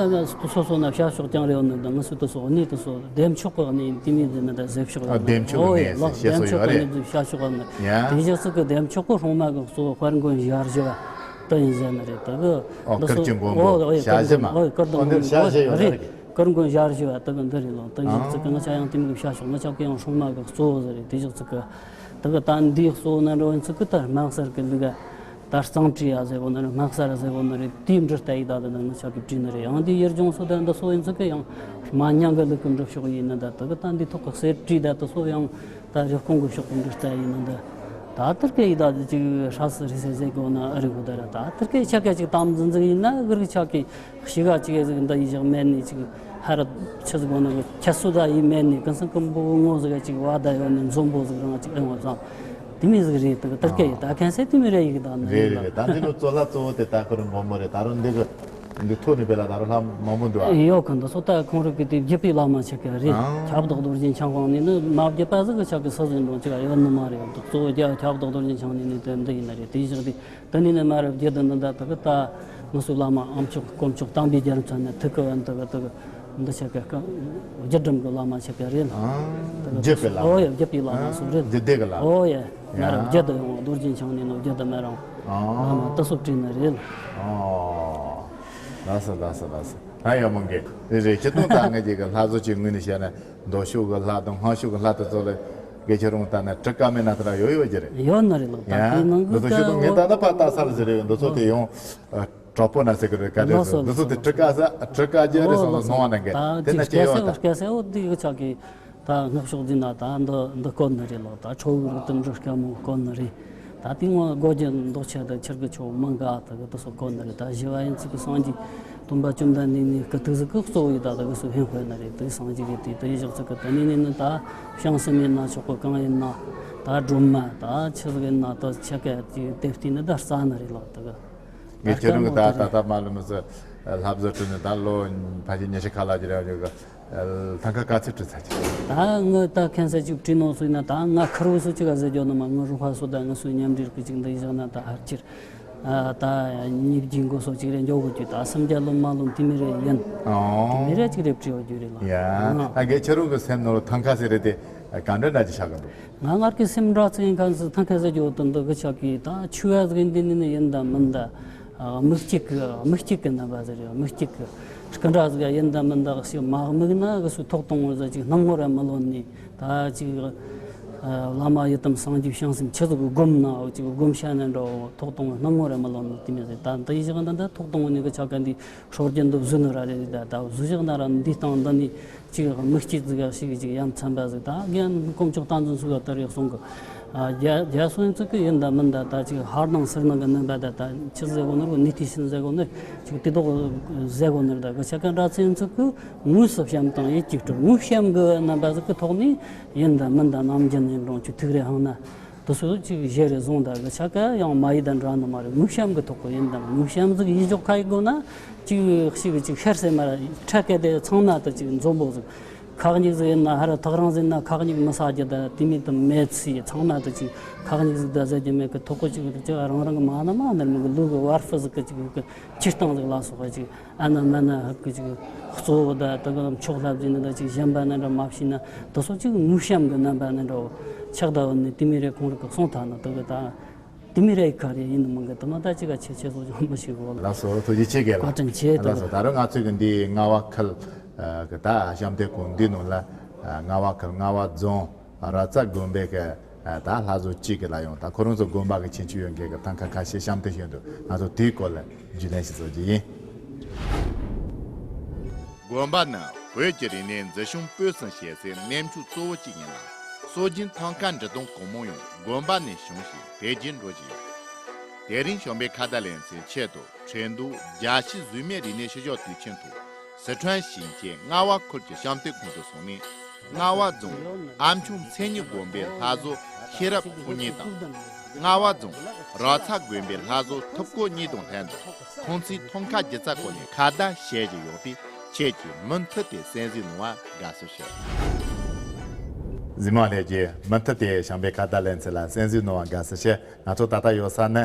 སོ་སོ་ན་བྱ་ཕྱོགས་ཀྱང་རེ་བ་ནི་འདི་ང་སུ་དུ་སོ་གནས་དུ་སོ་བདེ་མཆོག་གི་གནས་དེ་མིན་འདི་ནི་ད་ཟེ་ཕྱོགས་ཨ་བདེ་མཆོག་གི་གནས་ཟེར་བཤད་སོ་ཡོད་རེད། བྱ་ཕྱོགས་ཨ་ནི་ཡ་དེ་བཞག་ཚིག་གི་བདེ་མཆོག་གི་སྲུང་མ་གི་གཙོ་བོ་དཔལ་མགོན་ཞལ་བཞི་བ་དུ་ཡིན་ཟེར་ནི་རེད། དེ་གི་ཨོ་འདི་སོ་ཀིར་གྱི་མགོན་པོ་ཨོ་ཨོ་ཞལ་བཞི་མ་ཨོ་ཀིར་དང་ཨོ་འདིར་མགོན་ཞལ་བཞི་ཡོད་ཨོ་རེད། རེད། གུར་མགོན་ཞལ་བཞི་བ་དེ་གི་འདི་རེད་ལོ། དེ་བཞག་ཚིག་གི་ང་ཆ་ཡང་དེ་མོ་གི་བྱ་ཤོག་ང་ཆ་གི་ཡང་སྲུང་མ་གི་གཙོ་བོ་ཟིག་རེད། དེ་བཞག་ཚིག་གི་དེ་གི་ད་འདིའི་གཙོ་བོ་ན་འགྲོ་ཡིན་ཚིག་གི་ད་དམག་གསར་གི་ལུག་ག་ད་གཙང་བྲིས་ཡ་ཟེར་གོ་ནི་རེད། དམག་གསར་ཟེར་གོ་ནི་རེད། དེའི་འབྲི་ལྟ་ཡི་ད་དེ་ནི་ང་ཆ་གི་བྲིས་ནི་རེད། ཡང་དེའི་ཡུལ་ལྗོངས་སུ་ད་འདི་གཙོ་ཡིན་ཚིག་གི་ཡང་མ་ཉང་གི་ལུག་གི་འབྲི་ཤོག་ཡིན་ནི་ད་དེ་གི་ད་འདི་ཐོག་གི་གསེར་བྲིས་ད་དེ་གཙོ་ཡང་ད་རེབ་གོང་གི་ཕྱོགས་གི་འབྲི་ལྟ་ཡིན་ནི་ད། ད་དེར་སྐད་ཡི་ད་ཅིག་ཧྲ་སི་རི་སེ་ཟེར་གོ་ན་ཨ་རི་གོ་ད་ར། ད་དེར་སྐད་ཆ་སྐད་ཅིག་དམ་འཛིན་འཛིན་ཡིན་ན་གུར་གི་ཆ་གི་ཤི་ག་ཅིག་ཟིག་འདི་ཡི་ཞག་མེད་ནི་ཅིག་ཧ་ར་ཆི་ཟིག་གོ་ན་ཁྱད་སུ་ད་ཡི་མེད་ནི་ཀུན་སང་ཀུན་པོ་ངོ་ཟིག་ཅིག་བ་ད་ཡོད་ནི་འཛོམས་པོ་ཟིག་རང་ཅིག་ཨེ་ངོ་བཟང་དེ་མི་ཟིག་རེད། དེ་དེར་སྐད་ཡི་ད་ཁན་སེ་དེ་མི་རེད་ཡི་གི་ད་ནི་རེད་རེད་རེད། ད་འདི་ནི་གཙོ་ལ་གཙོ་བོ་དེ་ད་ཁོ་རང་མགོན་པོ་རེད། ད་རུང་འདི་གི་འདི་ཐོག་ནས་བེ་ལ་ད་རུང་ལྷ་མང་པོ་འདུག་ཨ། ཡོད་གི་འདི་ཚོ་ད་ཁོང་རང་གི་དེ་བརྒྱུད་པའི་བླ་མ་ཆ་ག་རེད། ཨང་། ཁྱབ་བདག་རྡོ་རྗེ་འཆང་ཁོང་ནི་ནི་མ་བརྒྱུད་པ་ཟིག་གི་ཆ་གི་ས་ཟིན་རུང་ཅིག་ཡོད་ནི་མ་རེད། འདི་གཙོ་བོ་རྒྱ་ཁྱབ་བདག་རྡོ་རྗེ་འཆང་ནི་ནི་དེ་འདི་ཡིན་ན་རེད། དེ་བཞག་དེ་དེ་ནི་ནི་མ་རེད། བརྒྱུད་དེ་འདི་འདྲ་དེ་གི་ད་ང་ཚོའི་བླ་མ་ཨམ་ཅོག་དཀོན་མཆོག་དམ་པའི་རྒྱལ་མཚན་ནི་ཐུག་གི་བན་དེ་གི་དེ་གི་འདི་ཆ་ག་བརྒྱུད་འབྲུམ་གི་བླ་མ་ཆ་ག་རེད། ཨང་། དེ་གི་བརྒྱུད་པའི་བླ་མ། ཨོ་ཡ། བརྒྱུད་པའི་བླ་མ་སུ་རེད། བརྒྱུད་དེ་གི་བླ་མ། ཨོ་ཡ། ང་རང་ཡ། བརྒྱུད་དུ་ཡོང་བ་རྡོ་རྗེ་འཆང་ནས་ནོ་བརྒྱུད་དུ་མེད་རང་། ཨ། བླ་མ་ལྟ་སོགས་བྲིས་ནི་རེད། ཨ། ལགས་སོ་ལགས་སོ་ལགས་སོ། ད་ཡག་མོ་འགས་དེ་རེད། ཁྱེད་དང་ད་ང་གཅིག་གི་ལྷ་བཟོ་ཅིག་ངོས་ནས་བཤད་ན་མདོ་ཕྱོགས་ཀྱི་ལྷ་དང་སྔགས་ཕྱོགས་ཀྱི་ལྷ་དེ་ཚོ་ལ་དགེ་ཆེ་རུང་ད་ནི་ཁྲི་ཀ་མེད་ན་ད་ཡོད་ཡོད་ཀྱི་རེད། ཡོད་ནི་རེད་ལགས། ད་ཡ། དེའི་ནང་འདི་གི་ཚོ་ཁྱེད་དང་ངས་ད་ནི་ཕ་ལྟ་ས་ལ་ཟེར་རེད། འདི་ཚོ་དེ་ཡོང་དྲག་པོ་ན་ཟེར་གི་རེད། ག་རེ་ལགས་སོ་ཟེར། འདི་ཚོ་དེ་ཁྲི་ཀ་ས་ཁྲི་ཀ་རྒྱ་རེད་སོང་ལ་སོང་བ་ནང་གི་ད་དེ་ན་ཅི་ཡོད་ད། སྐལ་སེ་འོ་དེ་གི་ཆ་གི་ད་སྔགས་ཕྱོགས་འཛིན་ན་ད་འདི་འདི་བཀོད་ནི་རེད་ལགས། ད་ཁྲོ་བོའི་རིགས་དང་འབྲུ་དཀར་མོ་བཀོད་ནི་རེད། ད་དེ་སྔོན་སྒོ་རྒྱན་མདོག་ཆེ་དང་ཆེར་གི་ཆོ་མང་ག་དེ་གི་དེ་སོགས་བཀོད་ནི་རེད། ད་བཞི་བ་ཡིན་ཚིག་གི་སངས་རྒྱས་སྟོན་པ་བཅོམ་ལྡན་འདས་ནི་གི་དུས་སུ་གི་གཙོ་བོ་ཡི་ད་དེ་གི་སུ་ཧེན་དཔེ་ནི་རེད། དེ་སངས་རྒྱས་གི་དུས་དེ་ཡི་ཞག་ཚིག་གི་དེ་ནི་ནི་ནི་ད་བྱང་སེམས་ཡིན་ན་ཆོག་གི་གང་ཡིན་ན་ད་སྒྲོལ་མ་ད་ཆི་ཟིག་ཡིན་ན་ད་ཆི་ག་དེ་དེ་བལྟས་ནི་ད་རྩ་ནི་རེད་ལགས། དེ་གི་ངས་ཁྱེད་རང་གི་ད་ད་ལྟ་མ་ལོ་མི་ཚོ་ལྷ་བཟོ་བྲིས་ནས་ད་ལོ་ཕལ་ཆེར་ཉི་ཤུ་ཁ་ལ་ཅི་རེད་ཡོད་གི། ཐང་ཀ་ག་ཚོད་བྲིས་ཚར་ཅིག་ད་ངི་ད་ཁན་ས་ཅིག་བྲིས་ནོ་སུ་ཡིན་ན་ད་ང་ཁུར་བོ་སུ་ཅིག་ག་ཟེར་རྒྱོ་ནི་མ། ངི་རུ་ཧ་སོ་ད་ངི་སུ་མཉམ་འབྲེལ་གི་ཅིག་འདི་བཞག་ན་ད་ཧར་ཅིར་ད་ཉིབ་ཀྱི་འགོ་སོ་ཅིག་རེ་འཇོག་གི་རྒྱུ་ད་སུམ་བརྒྱ་ལོ་མ་ལོ་དེ་མི་རེ་ཡིན། དེ་མི་རེ་ཅིག་རེ་བྲིས་བ་རྒྱུ་རེད་ལ། ཡ། ཨ་གེ་ཁྱེད་རང་གི་སེམས་ནོར་ཐང་ཀ་ཟེར་རེད་དེ་ག་འདྲ་འདྲ་ཅིག་ཆགས་གི་འདུག་ང་སྔར་གི་སེམས་འདྲ་ཚིག་ཡིན་ཁན་སུ་ཐང་ཀ་ཟེར་རྒྱོ་དོན་འདི་གི་ཆག་གི་ད་ཆུ་བ་ཟིག་འདི་ནི་ནི་ཡིན་ད་མིན་ད། དམིགས་གཅིག་གི་དམིགས་གཅིག་གི་རྣམ་པ་ཟེར་ཡོད། དམིགས་གཅིག་གི་སྐུ་འདྲ་ཟིག་ཡིན་དང་མིན་དང་ཞིག་མ་དམིགས་ན་གི་སུ་ཐོག་གཏོང་བ་ཟེར་ཅིག་སྣང་ངོ་ར་མི་ལོན་ནི་ད་ཅིག་བླ་མ་ཡི་དམ་སངས་རྒྱས་བྱང་སེམས་ཆི་ཟིག་གི་སྒོམ་ན་ཅིག་སྒོམ་བྱ་ན་འདྲ་བོ་ཐོག་གཏོང་བ་སྣང་ངོ་ར་མི་ལོན་ནི་དེ་མི་ཟེར། ད་འདི་ཡི་ཞག་འདི་འདི་ཐོག་གཏོང་བ་ནི་གི་ཆ་ག་འདི་སྲོལ་རྒྱུན་འདི་བཟོས་ནི་ར་རེད། ད་ད་བཟོས་ཞག་ན་ར་འདི་སྟེང་འདི་ནི་ཅིག་དམིགས་གཅིག་ཟིག་ཞིག་ཅིག་ཡ་མཚན་པ་ཟིག་ད་རྒན་དཀོན་མཆོག་བསྟན་འཛིན་སུ་ག་ལྟར་ཡོད་སོང་གི། རྒྱ་རྒྱ་སོན་ཚིག་གི་ཡིན་ད་མིན་ད་ད་ཅིག་ཧར་དང་སིར་ནང་གི་རྣམ་པ་ད་ད་ཅི་ཟེར་གོ་ནོར་གོ་ནི་ཏི་ཤིན་ཟེར་གོ་ནོར་ཅིག་ཏི་ཏོག་ཟེར་གོ་ནོར་ད་གི་ཆ་ག་འདྲ་ཚན་ཚིག་གི་དངོས་སུ་བཤམས་དང་ཡིད་ཀྱིས་སྤྲུལ། དངོས་བཤམས་གི་རྣམ་པ་ཟིག་གི་ཐོག་ནས་ཡིན་ད་མིན་ད་ནམ་རྒྱུན་ནས་རང་ཆུ་ཐིག་རེ་ཧང་ན་དུ་སུ་ཅིག་གཞི་རེ་བཟུང་ད་གི་ཆ་ག་ཡང་མ་ཡི་ད་འདྲ་ནི་མ་རེད། དངོས་བཤམས་གི་ཐོག་གི་ཡིན་ད་དངོས་བཤམས་ཟིག་ཡིད་འཇོག་ཁ་ཡི་དགོ་ན་ཅིག་ཤིག་གི་ཅིག་ཤར་སེ་མ་ར་ཁྲ་སྐད་དེ་ཚང་ན་ད་ཅིག་འཛོམས་པོ་ཟིག་ཁག་ཉིག་ཟིག་ཡིན་ན་ཧ་ར་ཐག་རང་ཟིག་ཡིན་ན་ཁག་ཉིག་མི་ཟ་རྒྱུ་ད་དེ་མིན་དུ་མེད་ཚེ་ཚང་མ་དུ་ཅིག་ཁག་ཉིག་ཟིག་ད་ཟ་རྒྱུ་མེད་གི་ཐོག་གི་ཅིག་ཅིག་རང་རང་གི་མ་ན་མ་ནར་མི་གི་ལུག་གི་བར་ཧྥུ་ཟིག་གི་ཅིག་གི་ཅིག་སྟངས་ཟིག་ལ་སོགས་པ་ཅིག་ཨ་ན་མ་ན་ཧབ་གི་ཅིག་གཙོ་བོ་ད་དུ་གི་མཆོག་ལྷ་བཞིན་ད་ཅིག་གཞན་པ་ན་འདྲ་མ་བྱིན་ན་དུ་སོ་ཅིག་དངོས་བཤམས་གི་རྣམ་པ་ན་འདྲ་ཆགས་ད་བ་ནི་དེ་མི་རེ་ཁོང་རིག་གི་སོང་ཐ་ན་དུ་གི་ད། དེ་མི་རེ་ཁ་རེ་ཡིན་མང་གི་དུ་མ་ད་ཅི་ག་ཆེ་ཆེ་བཟོ་ཅུང་མི་ཤེས་གོ། ལགས་སོ་ཐུགས་རྗེ་ཆེ་གེ་ལ། བཀའ་དྲིན་ཆེ། ལགས་སོ་ད་རུང་ང་ཚོའི་གི་འདི་རྔ་བ་ཁུལ་གི་ད་བཤམས་སྟོན་ཁང་འདི་ནང་ལ་རྔ་བ་ཁུལ་རྔ་བ་རྫོང་ར་ཚ་དགོན་པའི་གི་ད་ལྷ་བཟོ་གཅིག་གི་ལ་ཡོང་ད་ཁོ་རང་ཚོ་དགོན་པ་གི་ཆེན་ཆུ་ཡོད་མཁན་གི་ཐང་ཁ་ཁ་ཤས་བཤམས་སྟོན་བྱས་འདུག་ང་ཚོ་དེའི་སྐོར་ལ་རྒྱུས་ལོན་ཞིག་བཟོ་རྒྱུ་ཡིན། དགོན་པ་ནི་བོད་ཀྱི་རིག་གནས་འཛིན་སྐྱོང་སྤེལ་གསུམ་བྱེད་སའི་གནས་མཆོག་གཙོ་བོ་གཅིག་ཡིན་ལ། སྲོལ་རྒྱུན་ཐང་ཀ་འབྲི་སྟངས་གང་མང་ཡང་དགོན་པ་ནས་བྱུང་ཞིང་འཕེལ་རྒྱས་འགྲོ་བཞིན་ཡོད། དེ་རིང་བྱམས་པའི་ཁ་བརྡ་ལེ་ཚན་ཆེད་དུ་ཁྲེང་ཏུའུ་རྒྱལ་སྤྱིའི་གཟུགས་མེད་རིག་གནས་ཕྱི་སྦྱོང་དུས་ཆེན་ཐོག་སི་ཁྲོན་ཞིང་ཆེན་རྔ་བ་ཁུལ་གྱི་བཤམས་སྟོན་ཁང་དུ་སོང་ནས། རྔ་བ་རྫོང་ཨ་མཆོག་མཚན་ཉིད་དགོན་པའི་ལྷ་བཟོ་ཤེས་རབ་ཐུགས་ཉིད་དང་། རྔ་བ་རྫོང་ར་ཚ་དགོན་པའི་ལྷ་བཟོ་ཐུབ་ཀོ་གཉིས་དང་ལྷན་དུ་ཁོང་ཚོས་ཐང་ཀ་སྒྱུ་རྩལ་སྐོར་ནས་ཁ་བརྡ་བྱེད་བཞིན་ཡོད་པས་ཁྱེད་ཀྱིས་མུ་མཐུད་དེ་གསན་གཟིགས་གནང་བར་དགའ་བསུ་ཞུ། གཟིགས་མོ་ལྷན་རྒྱས་མུ་མཐུད་དེ་བྱམས་པའི་ཁ་བརྡ་ལེ་ཚན་ལ་གསན་གཟིགས་གནང་བར་དགའ་བསུ་ཞུ། ང་ཚོ་ད་ལྟ་ཡོད་ས་ནི།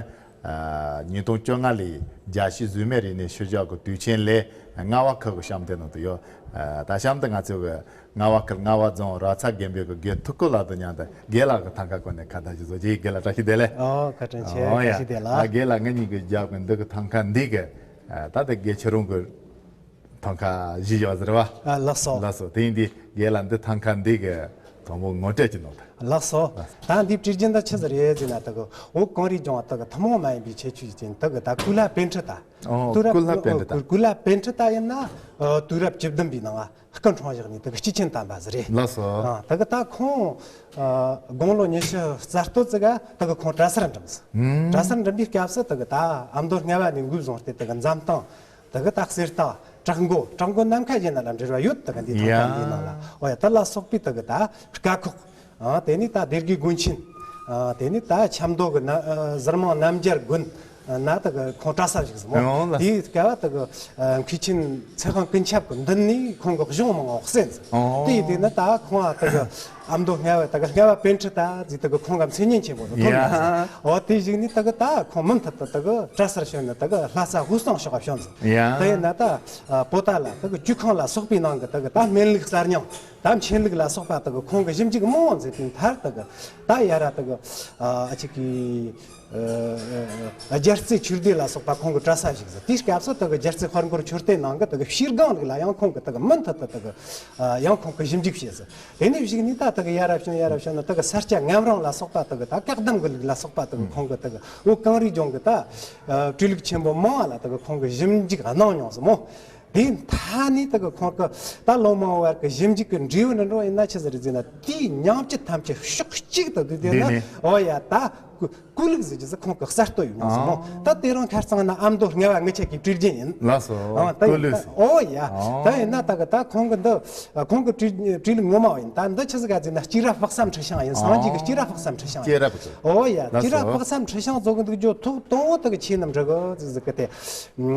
ཉིས་སྟོང་བཅོ་ལྔ་ལོའི་རྒྱལ་སྤྱིའི་གཟུགས་མེད་རིག་གནས་ཕྱི་སྦྱོང་གི་དུས་ཆེན་ལས་རྔ་བ་ཁུལ་གྱི་བཤམས་སྟོན་ནང་དུ་ཡོད། ད་གཤམ་དུ་ང་ཚོའི་རྔ་བ་ཁུལ་རྔ་བ་རྫོང་ར་ཚ་དགོན་པའི་དགེ་ཐུགས་ཁུར་ལགས་དང་མཉམ་དུ་དགེ་ལགས་ཀྱི་ཐང་ཀ་སྐོར་ནས་ཁ་བརྡ་ཞིག་བཟོ་རྒྱུ་ཡིན། དགེ་ལགས་བཀྲ་ཤིས་བདེ་ལེགས། ཨོ་བཀའ་དྲིན་ཆེ། ཨོ་ཡ། བཀྲ་ཤིས་བདེ་ལེགས། ད་དགེ་ལགས་ངེད་གཉིས་ཀྱིས་བརྒྱབ་པའི་འདི་གི་ཐང་ཀ་འདི་གི་ད་ལྟ་དགེ་ཁྱེད་རང་གི་ ཐང་ཀ་བཞི་ཡོད་ཟེར་བ། ཨ་ལགས་སོ། ལགས་སོ། དེ་ཡིན་དུས་རྒན་ལགས་འདི་ཐང་ཀ་འདི་གི་དང་པོ་ངོ་སྤྲོད་ཅིག་གནང་དང་། ལགས་སོ། ལགས། ད་འདི་བྲིས་རྒྱུ་འདི་ཆི་ཟིག་རེད་ཟེར་ན། དེ་གི་བོད་གངས་རིའི་ལྗོངས་དེ་གི་ཐུན་མོང་མ་ཡིན་པའི་ཁྱད་ཆོས་ཅན་དེ་གི་ད་ཀུན་ལེགས་པཎྜི་ཏ། ཨོ། དུས་རབས་ཀུན་ལེགས་པཎྜི་ཏ། ཀུན་ལེགས་པཎྜི་ཏ་ཡིན་ན་ཨ་དུས་རབས་བཅུ་བདུན་པའི་ནང་ང་སྐུ་འཁྲུངས་བཞག་ནས་དེ་གི་སྐྱེས་ཆེན་དམ་པ་ཟིག་རེད། ལགས་སོ། ཨ་དེ་གི་ད་ཁོང་ཨ་དགུང་ལོ་ཉི་ཤུ་རྩ་གཏོད་ཙི་ག་དེ་གི་ཁོང་གྲྭ་སར་འགྲིམས་སོང་། ཨུམ། གྲྭ་སར་འགྲིམས་པའི་སྐབས་སུ་དེ་གི་ད་ཨ་མདོ་རྔ་བ་ནས་འགོ་བཟུང་སྟེ་དེ་གི་འཛམ་ཐང་དེ་གི་ད་གསེར་རྟ་བྲག་འགོ། བྲག་འགོ་ནམ་མཁའ་ཡིན་ན་ལ་འབྲེལ་བ་ཡོད། དེ་གི་འདི་ཐང་ཀ་འདི་ནང་ལ། ཡ། འོ་ཡ། དེ་ལ་སོགས་པའི་དེ་གི་ད་སྐ་ཁོག། ཨ་དེ་ནས་ད་སྡེ་དགེ་དགོན་ཆེན། ཨ་དེ་ནས་ད་ཆབ་མདོ་གི་ན་ཨ་ཟུར་མང་རྣམ་རྒྱལ་དགོན་ན་དེ་གི་ཁོང་གྲྭ་ས་བཞུགས་སོང་། ཨོ་ལགས། དེའི་སྐབས་དེ་གི་ཨ་མཁས་ཆེན་ཚེ་དཔང་ཀུན་ཁྱབ་གི་མདུན་ནས་ཁོང་གི་གཞུང་མང་བོ་གསན་སོང་། ཨོ། དེ་ཡིན་དུས་ན་ད་ཁོང་ཨ་དེ་གི་ཨ་མདོ་རྔ་བ་དེ་གི་རྔ་བ་པཎྜི་ཏ་ཟེར་དེ་གི་ཁོང་གི་མཚན་སྙན་ཆེན་པོ་ཟིག་ཐོབ་ཡོད། ཡ། ཨོ་དེ་བཞུགས་ནས་དེ་གི་ད་ཁོང་མུ་མཐུད་དུ་དེ་གི་གྲྭ་སར་བྱོན་ནས་དེ་གི་ལྷ་ས་ཧུར་སྟོང་ཕྱོགས་ལ་བྱོན་སོང་། ཡ། དེ་ཡིན་ན་ད་ཨ་པོ་ཏ་ལ་དེ་གི་བཅུད་ཁང་ལ་སོགས་པའི་ནང་གི་དེ་གི་ད་སྨན་ལུགས་གསར་རྙིང་། ད་མཆེད་ལུགས་ལ་སོགས་པ་དེ་གི་ཁོང་གི་ཞིབ་འཇུག་མང་བོ་མཛད་པའི་མཐར་དེ་གི་ད་ཡ་ར་དེ་གི་ཨ་ཅིག་གི་ཨ་རྒྱལ་རྩེ་ཆོས་སྡེ་ལ་སོགས་པ་ཁོང་གི་གྲྭ་ས་བཞུགས་ཟིག། དེའི་སྐབས་སུ་དེ་གི་རྒྱལ་རྩེ་དཔལ་འཁོར་མཆོད་རྟེན་ནང་གི་དེ་གི་ཕྱིར་སྒང་ལུགས་ལ་ཡང་ཁོང་གི་དེ་གི་མུ་མཐུད་དུ་དེ་གི་ཨ་ཡང་ཁོང་གི་ཞིབ་འཇུག་བྱས་ཟིག། དེ་ནས་བཞུགས་ནས་ད་དེ་གི་ཡ་ར་བྱོན་ཡ་ར་བྱོན་ནས་དེ་གི་ས་སྐྱ་ངམ་རིང་ལ་སོགས་པ་དེ་གི་ད་བཀའ་གདམས་གི་ལུགས་ལ་སོགས་པ་དེ་གི་ཁོང་གི་དེ་གི་བོད་གངས་རིའི་ལྗོངས་གི་ད་ཨ་བྲིས་ལུགས་ཆེན་པོ་མང་བ་ལ་དེ་གི་ཁོང་གི་ཞིབ་འཇུག་གནང་མྱོང་སོང་མོ། དེའི་མཐའ་ནས་དེ་གི་ཁོང་གི་ད་ལོ་མང་བར་གི་ཞིབ་འཇུག་གི་འབྲས་བུ་ནི་འགྲོ་ཡིན་ན་ཆི་ཟིག་རེད་ཟེར་ན། དེའི་སྙིང་བཅུད་ཐམས་ཅད་ཕྱོགས་གཅིག་ཏུ་བསྡུས་ཏེ་ནི། འོ་ཡ། ད་ཀུ་ཀུན་ལུགས་ཟེར་རྒྱུ་ཟིག་ཁོང་གིས་གསར་གཏོད་ཡོད་མྱོང་སོང་མོ། ད་དེ་རིང་ཁ་རྩང་ན་ཨ་མདོ་རྔ་བ་ངི་ཆ་གིས་བྲིས་རྒྱུ་ཡིན། ལགས་སོ། ཨ་ད་ཀུན་ཡིན་ལུགས་ད། ཟེར། འོ་ཡ། ཨོ། ད་ཡིན་ན་ད་གི་ད་ཁོང་གི་འདི་ཁོང་གི་བྲིས་བྲིས་ལུགས་ངོ་མ་བ་ཡིན། ད་འདི་ཆི་ཟིག་ག་ཟེར་ན། སྐྱེས་རབས་དཔག་བསམ་འཁྲི་ཤིང་ཡིན། སངས་རྒྱས་ཀྱི་སྐྱེས་རབས་དཔག་བསམ་འཁྲི་ཤིང་ཡིན། སྐྱེས་རབས་ཀྱི། འོ་ཡ། ལགས་སོ། སྐྱེས་རབས་དཔག་བསམ་འཁྲི་ཤིང་ཚོ་གི་འདུག་རྒྱུ་ཐོག་དང་བོ་ད་གི་ཆེ་རྣམས་འབྲི་གི་ཟིག་ཟིག་གི་དེ།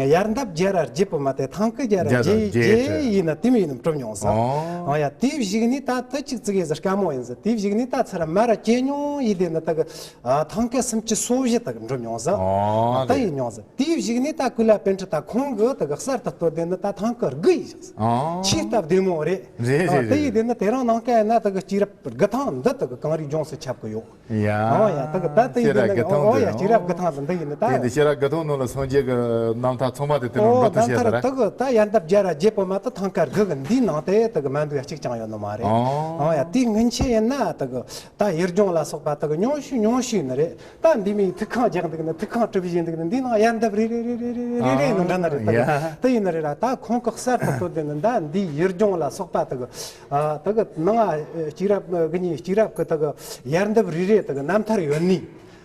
ཡར་འདབ་རྒྱ་ར་བརྒྱད་པོ་མ་དེ། ཐང་ཀའི་རྒྱ་ར་རྒྱ་ར་རྒྱས་རྒྱས་རྒྱས་ཡིན་ན་དེ་མོ་ཡིན་ནམ་གྲུབ་མྱོང་ཟིག། ཨོ། ཨོ་ཡ། དེའི་གཞུག་ནས་ད་དེ་གཅིག་ཙི་གེ་ཟིག་དཀའ་མོ་ཡིན་ཟིག། དེའི་གཞུག་ནས་ད་ཚུར་མ་ར་སྐྱེ་མྱོང་ཡིན་དེ་ནི་ད་གི་ཨ་ཐང་ཀ་སུམ་ཅུ་སོ་བཞི་ད་གི་འགྲུབ་མྱོང་ཟིག། ཨོ། ད་ཡིན་མྱོང་ཟིག། དེའི་གཞུག་ནས་ད་ཀུན་ལེགས་པཎྜི་ཏ་ཁོང་གིས་ད་གི་གསར་དུ་གཏོད་དེ་ནི་ད་ཐང་ཀ་དགུ་ཡིན་ཟིག། ཨོ། ཆེས་སྟབས་བདེ་མོ་རེད། རེད་རེད། ཨ་དེ་ཡིན་རེད། དེ་ནི་དེ་རིང་ནངས་ཀ་ཡིན་ན་ད་གི་སྐྱེས་རབས་དགུ་ཐང་འདི་ད་གི་གངས་རིའི་ལྗོངས་སུ་ཁྱབ་གི་ཡོད། ཡ། ཨོ་ཡ། ད་གི་ད་དེ་ཡིན་ཤེས་རབ་དེ་ནི། དགུ་ཐང་ཨོ་དེ། ཡ། ཨོ། ཤེས་རབ་དགུ་ཐང་དེ་འདི་ཡིན་ནི་ད། དེ་དེ་ཤེས་རབ་དགུ་ཐང་ནང་ལ་སངས་རྒྱས་ཀྱི་རྣམ་ཐར་ཚང་མ་དེ་དེ་ནང་ཨོ་འབྲི་ཐུབ་རྣམ་ཤེས་ཐར་ཟེར། ད་གི་ད་ཡར་འདབ་རྒྱ་ར་བརྒྱད་པོ་མ་ད་ཐང་ཀ་དགུ་གི་འདིའི་ནང་དེ་ད་གི་མ་འདུག་ཡ་གཅིག་ཀྱང་ཡོད་ནི་མ་རེད། ཨོ། ཨོ་ཡ། དེའི་སྔོན་ཆད་ཡིན་ན་ད་གི་ད་ཡུལ་ལྗོངས་ལ་སོགས་པ་ད་གི་ཉུང་ཤོས་ཉུང་ཤོས་ནི་རེད། ད་འདི་མོའི་ཐུགས་ཁང་རྒྱག་འདུག་ནི། ཐུགས་ཁང་གྲུབ་བཞིན་འདུག་ནི། འདིའི་ནང་ཡར་འདབ་རེ་རེ་རེ་རེ་རེ་རེ་ནང་འདྲ་ནི་རེད། ད་གི་ཡ། དེ་ཡིན་ནི་རེད་ར། ད་ཁོང་གི་གསར་དུ་བཏོད་དེ་ནི་ད་འདིའི་ཡུལ་ལྗོངས་ལ་སོགས་པ་ད་གི་ཨ་ད་གི་ནང་ཨ་སྐྱེས་རབས་དགུ་གཉིས་སྐྱེས་རབས་ཀྱི་ད་གི་ཡར་འདབ་རེ་རེ་ད་གི་རྣམ་ཐར་ཡོད་ནི།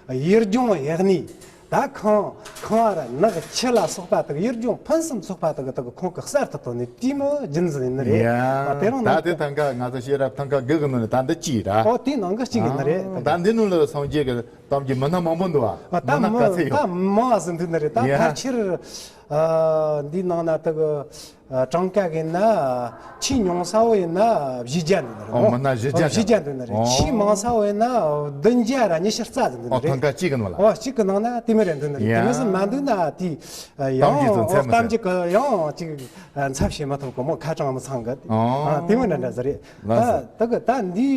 ཡུལ་ལྗོངས་ཡག་ནི། ད་ཁང་ཁང་བ་ར་ནགས་ཁྱི་ལ་སོགས་པ་ད་གི་ཡུལ་ལྗོངས་ཕུན་སུམ་ཚོགས་པ་ད་གི་ད་གི་ཁོང་གི་གསར་དུ་བཏོད་ནི་དེ་མོ་རྒྱུ་མཚན་ཡིན་ནི་རེད། ཡ། ཨ་དེ་རིང་ད་ནང་དེ་ཐང་ཀ་ང་ཚོ་ཤེས་རབ་ཐང་ཀ་དགུ་གི་ནང་ནས་ད་འདི་གཅིག་ར། ཨོ་དེ་ནང་གི་གཅིག་ཡིན་ནི་རེད། ཨ་ད་འདི་ནང་ལ་སངས་རྒྱས་ཀྱི་གཏམ་རྒྱུད་མི་སྣ་མང་པོ་འདུག་བ། ཨ་ད་མི་སྣ་མང་ག་ཚད་ཡོད། ད་མང་བ་ཟིག་འདུག་ནི་རེད། ད། ཡ། ཕལ་ཆེར་ཨ་འདི་ནང་ན་ད་གི་ཨ་གྲངས་ཀ་གི་ན་ཆེས་ཉུང་ས་བོ་ཡིན་ན་བཞི་བརྒྱ་འདུག་ནི་རེད། ཨོ་མོ། མི་སྣ་བཞི་བརྒྱ། ཨོ་བཞི་བརྒྱ་འདུག་ནི་རེད། ཨོ། ཆེས་མང་ས་བོ་ཡིན་ན་བདུན་བརྒྱ་ར་ཉི་ཤུ་རྩ་ཟིག་འདུག་ཨོ་ནི་རེད། ཐང་ཀ་གཅིག་གི་ནང་ལ། ཨོ་གཅིག་གི་ནང་ན་དེ་མོ་རེ་འདུག་ནི་རེད། ཡ། དེ་མོ་ཟིག་མ་འདུག་ན་དེ་ཨ་ཡང་གཏམ་རྒྱུད་ཀྱི་ཡང་ཅིག་ཨ་འཚབ་བྱེད་མ་ཐུབ་གོ་མོ། ཁ་གྲངས་མི་ཚང་གི། ཨོ། ཨ་དེ་མོ་འདྲ་འདྲ་ཟིག་རེད། ལགས་སོ། ད་ད་གི་ད་འདི་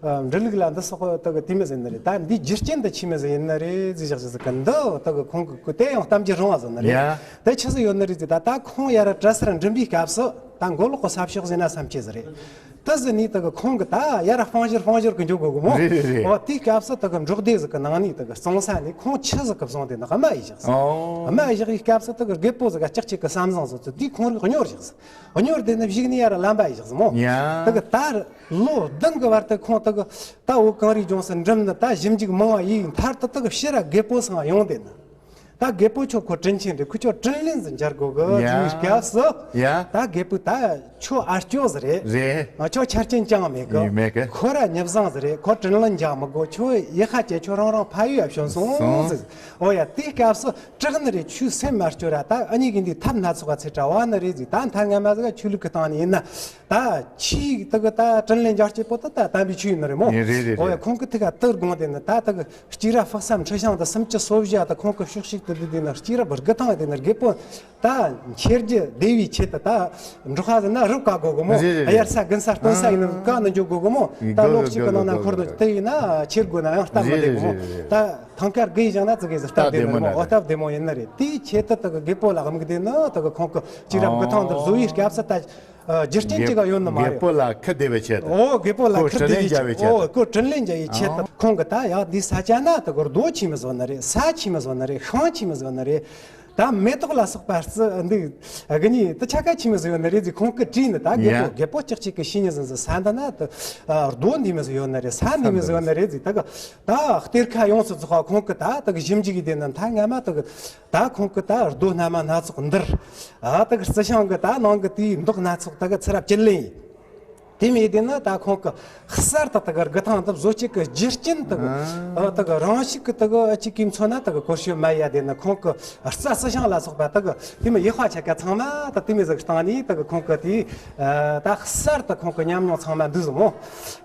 ཨ་འབྲི་ལུགས་ལ་འདི་སོགས་ད་གི་དེ་མོ་ཟིག་ནི་རེད། ད་འདི་རྒྱུ་རྐྱེན་འདི་ཆི་མོ་ཟིག་ཡིན་ནི་རེད་ཟེར་བཞག་ཟིག་གི་འདི་ད་གི་ཁོང་གི་དེ་ཡང་གཏམ་རྒྱུད་རིང་བ་ཟིག་ནི་རེད། ཡ། དེ་ཆི་ཟིག་ཡོད་ནི་རེད་ཟེར། ད་ད་ཁོང་ཡར་གྲྭ་སར་འགྲིམ་པའི་སྐབས་སུ་ད་མགོ་ལོག་གི་ས་ཕྱོགས་ཟེར་ན་བསམ་ཆེ་ཟིག་རེད། དེ་ཟིག་ནས་ད་གི་ཁོང་གི་ད་ཡར་ར་སྤང་ཞོར་སྤང་ཞོར་གི་འཇུག་དགོས་གི་མོ། རེད་རེད་རེད། ཨོ་དེའི་སྐབས་སུ་ད་གི་འབྲོག་སྡེ་ཟིག་གི་ནང་ནས་ད་གི་གཙང་ས་ནས་ཁོང་ཆུ་ཟིག་གི་བཟུང་དེ་ནི་རྨ་ཡས་བཞག་ཟིག། ཨོ། རྨ་ཡས་བཞག་པའི་སྐབས་སུ་ད་གི་རྒད་པོ་ཟིག་ག་ལྕགས་ཅིག་གི་བསམ་བཟང་ཟིག་ཚུལ་དེས་ཁོང་རིག་གཉོར་བཞག་ཟིག། གཉོར་དེ་ནི་བཞུགས་ནས་ཡར་ལམ་པ་ཡས་བཞག་ཟིག་མོ། ཡ། ད་གི་ད་ལོ་བདུན་གི་བར་དུ་ཁོང་ད་གི་ད་བོད་གངས་རིའི་ལྗོངས་སུ་འགྲིམ་ནི། ད་ཞིབ་འཇུག་མང་བ་ཡིས་མཐར་དུ་ད་གི་ཕྱིར་ར་རྒད་པོ་སང་ཡོང་དེ་ནི། ད་རྒད་པོ་ཁྱོད་ཁོ་དྲིན་ཆེན་རེད། ཁོ་ཁྱོད་དྲིན་ལན་ཟིག་འཇལ་དགོས་གི་ཡ། ཟེར་བའི་སྐབས་སུ། ཡ། ད་རྒད་པོས་ད་ཁྱོད་ཨ་སྐྱོ་ཟིག་རེད། རེད། ང་ཁྱོད་ཆ་རྐྱེན་ཅང་མེད་གི། མེད་གི། ཁོ་ར་མྱི་བཟང་ཟིག་རེད། ཁོ་དྲིན་ལན་འཇལ་མི་དགོས། ཁྱོད་ཡི་ཁ་ཅན་ཁྱོད་རང་རང་ཕ་ཡུལ་ཡ་བྱོན་སོང་སོང་ཟིག། ཨོ་ཡ། དེའི་སྐབས་སུ་སྐྲག་ནི་རེད། ཁྱོད་སེམས་མ་སྐྱོ་ར། ད་ཨ་མྱེས་གི་འདི་ཐབས་སྣ་ཚོགས་པ་ཚེ་གྲ་བ་ནི་རེད་ཟིག། ད་མཐའ་སྔ་མ་ཟིག་ཆོས་ལུགས་ཀྱི་སྟེང་ནས་ཡིན་ན། ད་ཁྱི་ད་གི་ད་དྲིན་ལན་འཇལ་སྤྱད་པོ་ད་ད་དམ་པའི་ཆོས་ཡིན་ནི་རེད་མོ། རེད་རེད་རེད། ཨོ་ཡ། ཁོང་གི་ཐུགས་ཀ་དུར་དགོངས་དེ་ནི་ད་ད་གི་སྐྱེས་རབས་དཔག་བསམ་འཁྲི་ཤིང་ད་སུམ་ཅུ་སོ་བཞི་ད་ཁོང་གི་ཕྱོགས་ཤིག་ཏུ། དེ་དེ་ན་སྐྱེས་རབས་དགུ་ཐང་དེ་ན་རྒད་པོ་ད་འཁྱེར་རྒྱུ་བདེ་བའི་ཆེད་དུ། ད་འབྲོག་པ་ཟེར་ན་རུབ་ཀ་དགོ་གི་མོ། རེད་རེད་རེད། དབྱར་ས་དགུན་ས་སྟོན་ས་ཡིན་ན་རུབ་ཀ་ནི་འཇོག་དགོ་གི་མོ། ད་ལོ་གཅིག་གི་ནང་ན་འཁོར་དུ་དེ་ཡིན་ན་ཁྱེར་དགོས་ན་ཡང་སྟབས་མི་བདེ་གི་མོ། རེད་རེད་རེད་རེད། ད་ཐང་དཀར་དགུ་ཡིས་བཞག་ན་ཙི་གེ་ཟིག་སྟབས་བདེ་མོ་རེད་མོ། འོ་སྟབས་བདེ་མོ་ཡིན་ནི་རེད། དེའི་ཆེད་དུ་དེ་གི་རྒད་པོ་ལ་དམིགས་ཏེ་ནི་དེ་གི་ཁོང་གི་སྐྱེས་རབས་དགུ་ཐང་འདི་བཟོ་བའི་སྐབས་སུ་ད། ཨ། རྒྱུ་རྐྱེན་གཅིག་ག་ཡོད་ནི་མ་རེད། རྒད་པོ་ལ་ཁུ་བདེ་བའི་ཆེད་དུ། ཨོ། རྒད་པོ་ལ་ཁུ་བདེ་བའི་ཆེད་དུ། ཨོ། ཁོ་དྲིན་ལན་འཇལ་བའི་ཆེད་དུ། ཨོ། ཁོང་གི་ད་ཡག་འདི་ས་ཆ་ན་དེ་གི་རྡོ་ཆི་མོ་བཟོ་ནི་རེད། ས་ཆི་མོ་བཟོ་ནི་རེད། ཤིང་ཆི་མོ་བཟོ་ནི་རེད། ད་མེ་ཏོག་ལ་སོགས་པ་རྩི་འདི་གི་ནི་དེ་ཆ་ག་ཆི་མོ་བཟོ་ཡོད་ནི་རེད་ཟེར་ཁོང་གི་དྲིས་ནི། ད་རྒད་པོ། ཡ། རྒད་པོ་ཅག་ཅིག་གི་ཤི་ཉི་ཟིན་ཟིན་ས་འདི་ན་དེ། ཨ། རྡོ་འདི་མོ་བཟོ་ཡོད་ནི་རེད། ས་འདི་མོ་བཟོ་ཡོད་ནི་རེད་ཟེར། དེ་གི་ད་གཏེར་ཁ་ཡོངས་སུ་རྫོགས་པ་ཁོང་གི་ད་དེ་གི་ཞིབ་འཇུག་གི་དེ་ནི་མཐའ་སྔ་མ་དེ་གི། ད་ཁོང་གི་ད་རྡོ་སྣ་མ་སྣ་ཚོགས་འདིར། ཨ། དེ་གི་རྩི་ཤིང་གི་ད་ནང་གི་དེའི་མདོག་སྣ་ཚོགས་དེ་གི་ཚུར་ར་བཅུད་ལེན་ཡིན། དེ་མོ་དེ་ནི་ད་ཁོང་གི་གསར་དུ་དེ་གི་དགུ་ཐང་དེ་བཟོ་བྱེད་གི་རྒྱུ་རྐྱེན་དེ་གི། ཨ། དེ་གི་རང་ཤུགས་གི་དེ་གི་ཨ་ཅིག་གི་མཚོན་ན་དེ་གི་སྐོར་ཤོད་མ་ཡ་དེ་ནི་ཁོང་གི་རྩྭ་རྩི་ཤིང་ལ་སོགས་པ་དེ་གི་དེ་མོ་ཡག་པ་ཆ་ག་ཚང་མ་ད་དེ་མོ་ཟིག་བཏང་ནི་དེ་གི་ཁོང་གི་དེ། ཨ། ད་གསར་དུ་ཁོང་གི་ཉམས་མྱོང་ཚང་མ་འདུས་སོང་མོ།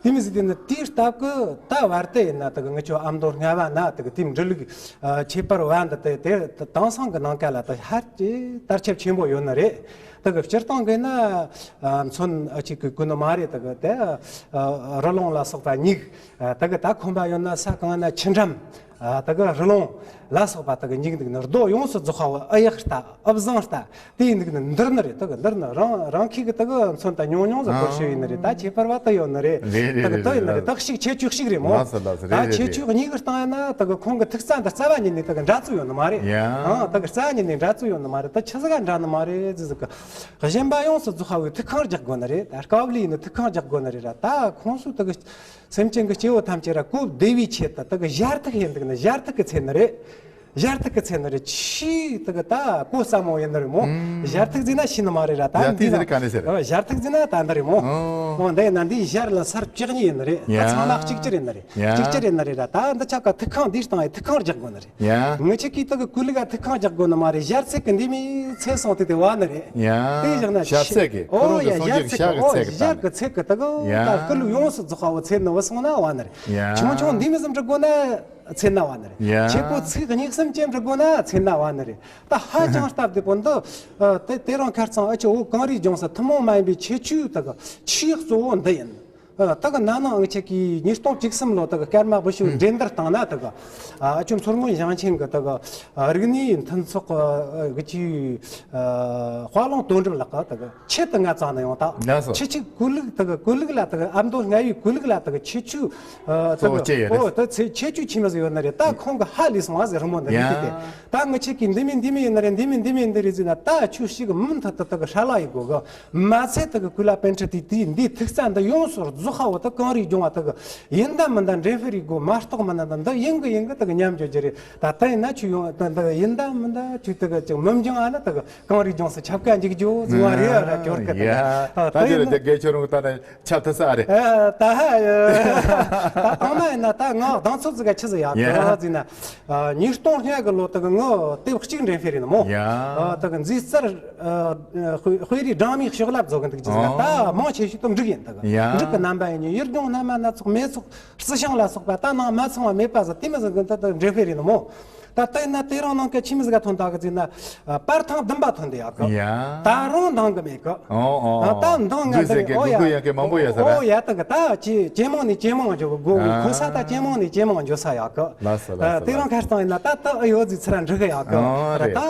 དེ་མོ་ཟིག་དེ་ནི་དེའི་སྟབས་གི་ད་བར་དུ་ཡིན་ན་དེ་གི་ངི་ཆོ་ཨ་མདོ་རྔ་བ་ན་དེ་གི་དེའི་འབྲུ་ལུགས། ཨ། ཁྱད་པར་བ་འདི་དེ་དེ་དེང་སང་གི་ནང་ཀ་ལ་ད་ཧ་ཅང་དར་ཁྱབ་ཆེན་པོ་ཡོད་ནི་རེད། དེ་གི་སྤྱིར་བཏང་གི་ན། ཨ། མཚོན་ཨ་ཅིག་གི་ཀུན་ནི་མ་རེད། དེ་གི་དེ། ཨ། རི་ལུང་ལ་སོགས་པ་སྨྱུག། ཨ། དེ་གི་ད་ཁོམ་པ་ཡོད་ན་ས་གང་ན་ཆུ་འགྲམ། ཨ། དེ་གི་རི་ལུང་ལ་སོགས་པ་དེ་གི་སྨྱུག་འདུག་ནི། རྡོ་ཡོངས་སུ་རྫོགས་པ་བོ་ཨ་ཡག་ལྟ། ཨུ་བཟང་ལྟ། དེ་ཡིན་འདུག་ནི་འདིར་ནི་རེད། དེ་གི་འདིར་ནི་རང་རང་ཁྱི་གི་དེ་གི་མཚོན་ད་ཉུང་ཉུང་ཟིག་སྐོར་ཤོད་ཡིན་ནི་རེད། ད་ཁྱད་པར་བ་དེ་ཡོད་ནི་རེད། རེད་རེད། དེ་གི་རེད་དེ་ཡིན་ནི་རེད། རེད། དེ་གི་ཤུགས་ཁྱད་ཆོས་ཤིག་རེད་མོ། ལགས་སོ་ལགས་སོ། རེད། ད་རེད། ཁྱད་རེད། ཆོས་གཉིས་ཀྱི་སྟེང་ཡིན་ན་དེ་གི་ཁོང་གི་ཐུགས་རྩ་འདི་རྩ་བ་ཉིད་ནས་དེ་གི་འདྲ་ཚུལ་ཡོད་ནི་མ་རེད། ཡ། ཨང་། དེ་གི་རྩ་བ་ཉིད་ནས་འདྲ་ཚུལ་ཡོད་ནི་མ་རེད། ད་ཆི་ཟིག་ག་འདྲ་ནི་མ་རེད་ཟེར་ཟིག་གི། གཞན་པ་ཡོངས་སུ་རྫོགས་པ་བོའི་ཐུགས་ཁང་རྒྱག་དགོས་ནི་རེད། ད་དཀའ་ལས་ཡིན་ནི་ཐུགས་ཁང་རྒྱག་དགོས་ནི་རེད་ར། ད་ཁོང་ཚོ་དེ་གི་སེམས་ཅན་གྱི་སྐྱེ་བོ་ཐམས་ཅད་ར་གོ་བདེ་བའི་ཆེད་དུ་དེ་གི་ཞར་ཐུག་ཡིན་འདུག་ནི། ཞར་ཐུག་གི་ཚེ་ནི་རེད། ཞར་ཐུག་གི་ཚེ་ནི་རེད། ཆེས་དེ་གི་ད་གོ་ས་མོ་ཡིན་ནི་རེད་མོ། ཨང་། ཞར་ཐུག་ཟེར་ན་ཤེས་ནི་མ་རེད་ར། ད་ཡ། འདི་དེ་ན་ཟེར་ག་ནས་ཟེར། ཨོ། ཞར་ཐུག་ཟེར་ན་ད་འདི་རེད་མོ། ཨོ། ཨོ། འདི་ཡིན་ན་འདི་ཞར་ལ་སར་བཅུ་གཉིས་ཡིན་ནི་རེད། ད་ཡ། ཚང་མ་གཅིག་གྱུར་ཡིན་ནི་རེད། ཡ། གཅིག་གྱུར་ཡིན་ནི་རེད་ར། ད་འདི་ཆ་ག་ཐུགས་ཁང་འདིའི་སྟེང་ཡི་ཐུགས་ཁང་རྒྱག་དགོས་ནི་རེད། ཡ། ངི་ཆ་གི་དེ་གི་གོས་ལུགས་ལ་ཐུགས་ཁང་རྒྱག་དགོས་ནི་མ་རེད། ཞར་ཚེ་གི་འདི་མོ་ཚེ་སོང་དེ་དེ་བ་ནི་རེད། ཡ། དེ་བཞག་ན་ཞབས་ཚེ་གི་ཨོ་ཡ། ཞབས་ཚེ་གི་ཨོ་ཞབས་ཚེ་གི་དེ་གི། ཡ། ཀུན་ལུགས་ཡོངས་སུ་རྫོགས་པ་བོ་ཚེ་ནི་བུད་སོང་ན་བ་ནི་རེད། ཡ། ཆུང་ཆུང་འདི་མོ་ཙམ་འབྲི་དགོས་ན་ཚེ་ན་བ་ནི་རེད། ཡ། ཆེ་པོ་ཚིག་གཉིས་གསུམ་ཅན་འབྲི་དགོས་ན་ཚེ་ན་བ་ནི་རེད། ད་ཧ་ཅང་སྟབས་བདེ་པོ་འདི། ཨ། དེ་དེ་རིང་ཁ་རྩང་ཨ་ཅོ་བོ་གངས་རིའི་ལྗོངས་སུ་ཐུན་མོང་མ་ཡིན་པའི་ཁྱད་ཆོས་དེ་གི་ཆེས་གཙོ་བོ་འདི་ཡིན། ཨ། དེ་གི་ན་ནིང་ངི་ཆ་གི་ཉིས་སྟོང་བཅུ་གསུམ་ལོ་དེ་གི་སྐར་མ་བུ་ཤུ་ཨུམ། འགྲན་བསྡུར་བཏང་ན་དེ་གི། ཨ། ཨ་ཅོ་མཚོ་སྔོན་ཞིང་ཆེན་གི་དེ་གི། ཨ། རིག་གནས་མཐུན་ཚོགས་གི་ཆེད། ཨ། དཔའ་ལུང་དོན་གྲུབ་ལགས་ཀྱིས་དེ་གི་ཆེད་དུ་ང་བཙལ་ནས་ཡོང་། ད་ལགས་སོ། ཁྱེད་ཀྱི་གོས་ལུགས་དེ་གི་གོས་ལུགས་ལ་དེ་གི་ཨ་མདོ་རྔ་བའི་གོས་ལུགས་ལ་དེ་གི་ཁྱད་ཆོས། ཨ། དེ་གཙོ་བོ་གི་ཅི་ཡོད་རེད། ཨོ་དེ་ཚེ་ཁྱད་ཆོས་ཆི་མོ་ཟིག་ཡོད་ནི་རེད། ད་ཁོང་གི་ཧ་ལས་སོང་བ་ཟེར་རི་མོ་འདི་ཡ། མི་དེ་དེ། ད་ངི་ཆ་གི་འདི་མོ་འདི་མོ་ཡིན་ནི་རེད། འདི་མོ་འདི་མོ་འདི་རེད་ཟེར་ན། ད་ཁྱོད་ཞིག་མུ་མཐུད་དུ་དེ་གི་ཧྲ་ལ་ཡི་གོ་གི། མ་ཚད་དེ་གི་གོས་ལ་པཎ་ཁྲི་དེ་དེའི་འདིའི་ཐུགས་རྩ་འདི་ཡོངས་སུ་རྫོགས་པ་བོ་དེ་གངས་རིའི་ལྗོངས་པ་དེ་གི་ཡིན་ད་མིན་ད་འདྲེ་ཧྥེ་རི་གོ་མ་གཏོགས་མིན་ན། ད་འདི་ཡིན་གི་ཡིན་གི་དེ་གི་ཉམས་འགྱོ་རྒྱུ་རེད། ད་ད་ཡིན་ན་ཁྱོད་ཡོང་ད་འདི་ཡིན་ད་མིན་ད་ཁྱོད་དེ་གི་ཅིག་མི་འགྱང་ཨ་ནི་དེ་གི་གངས་རིའི་ལྗོངས་སུ་ཆབ་ཁ་འཇིག་རྒྱུ་ཟེར་བ་རེད་ཨ་ར་ཅོར་གི་དེ་གི། ཡ། ད་ད་དེ་དེ་ཡིན་ན་རེད། དེ་དགེ་ཆོས་རུང་ད་ནི་ཆབ་ཐུབ་ས་རེད། ཨ། ད་ཧ། ད་ཐོག་མ་ཡིན་ན་ད་ང་གདེང་ཚོད་ཟིག་ག་ཆི་ཟིག་ཡག་གི་ཡ། ཟེར་ན། ཨ། ཉིས་སྟོང་ལྔ་གི་ལོ་དེ་གི་ངི་དེབ་གཅིག་འགྲེམས་སྤེལ་ཡིན་མོ། ཡ། ཨ། དེ་གི་མཛེས་རྩལ། ཨ། དཔེ་རིས་སྦྲང་མའི་ཕྱག་ལེབ་བཟོ་གི་འདུག་ཅི་ཟེར་ན། ཨོ། ད་མང་ཆེ་ཤོས་དེ་འབྲུག་ཡིན། དེ་གི་ཡ། འབྲུག་གི་རྣམ་པ་ཡིན་ནི། ཡུལ་ལྗོངས་སྣ་མ་སྣ་ཚོགས་མེ་ཚོགས་རྩི་ཤིང་ལ་སོགས་པ་ད་ནང་མ་ཚང་བ་མེད་པ་ཟིག་དེ་མོ་ཟིག་གི་ད་ད་འགྲེམས་སྤེལ་ཡིན་མོ། ད་ལྟ་ཡིན་ན་དེ་རིང་ནང་གི་ཆི་མོ་ཟིག་ག་ཐོན་ད་གི་ཟེར་ན། ཨ། པར་ཐེངས་བདུན་པ་ཐོན་དེ་ཡག་གི། ཡ། ད་རུང་འདང་གི་མེད་གི། ཨོ་ཨོ། ད་འདང་ང་འདུག་ཟེར་གི། འོ་ཡ། གུ་གུ་ཡང་གི་མང་པོ་ཡོད་ས་རེད། ཨོ་ཡ། ད་གི་ད་ཇེ་ཇེ་མང་ནས་ཇེ་མང་འགྱོ་གི། གོ་གོ་ས་ད་ཇེ་མང་ནས་ཇེ་མང་འགྱོ་ས་ཡག་གི། ལགས་སོ་ལགས་སོ། དེ་རིང་ཁ་སང་ཡིན་ན་ད་ད་ཨ་ཡོད་ཟིག་ཚུར་འགྲིག་གི་ཡག་གི། ཨོ་རེད། ད་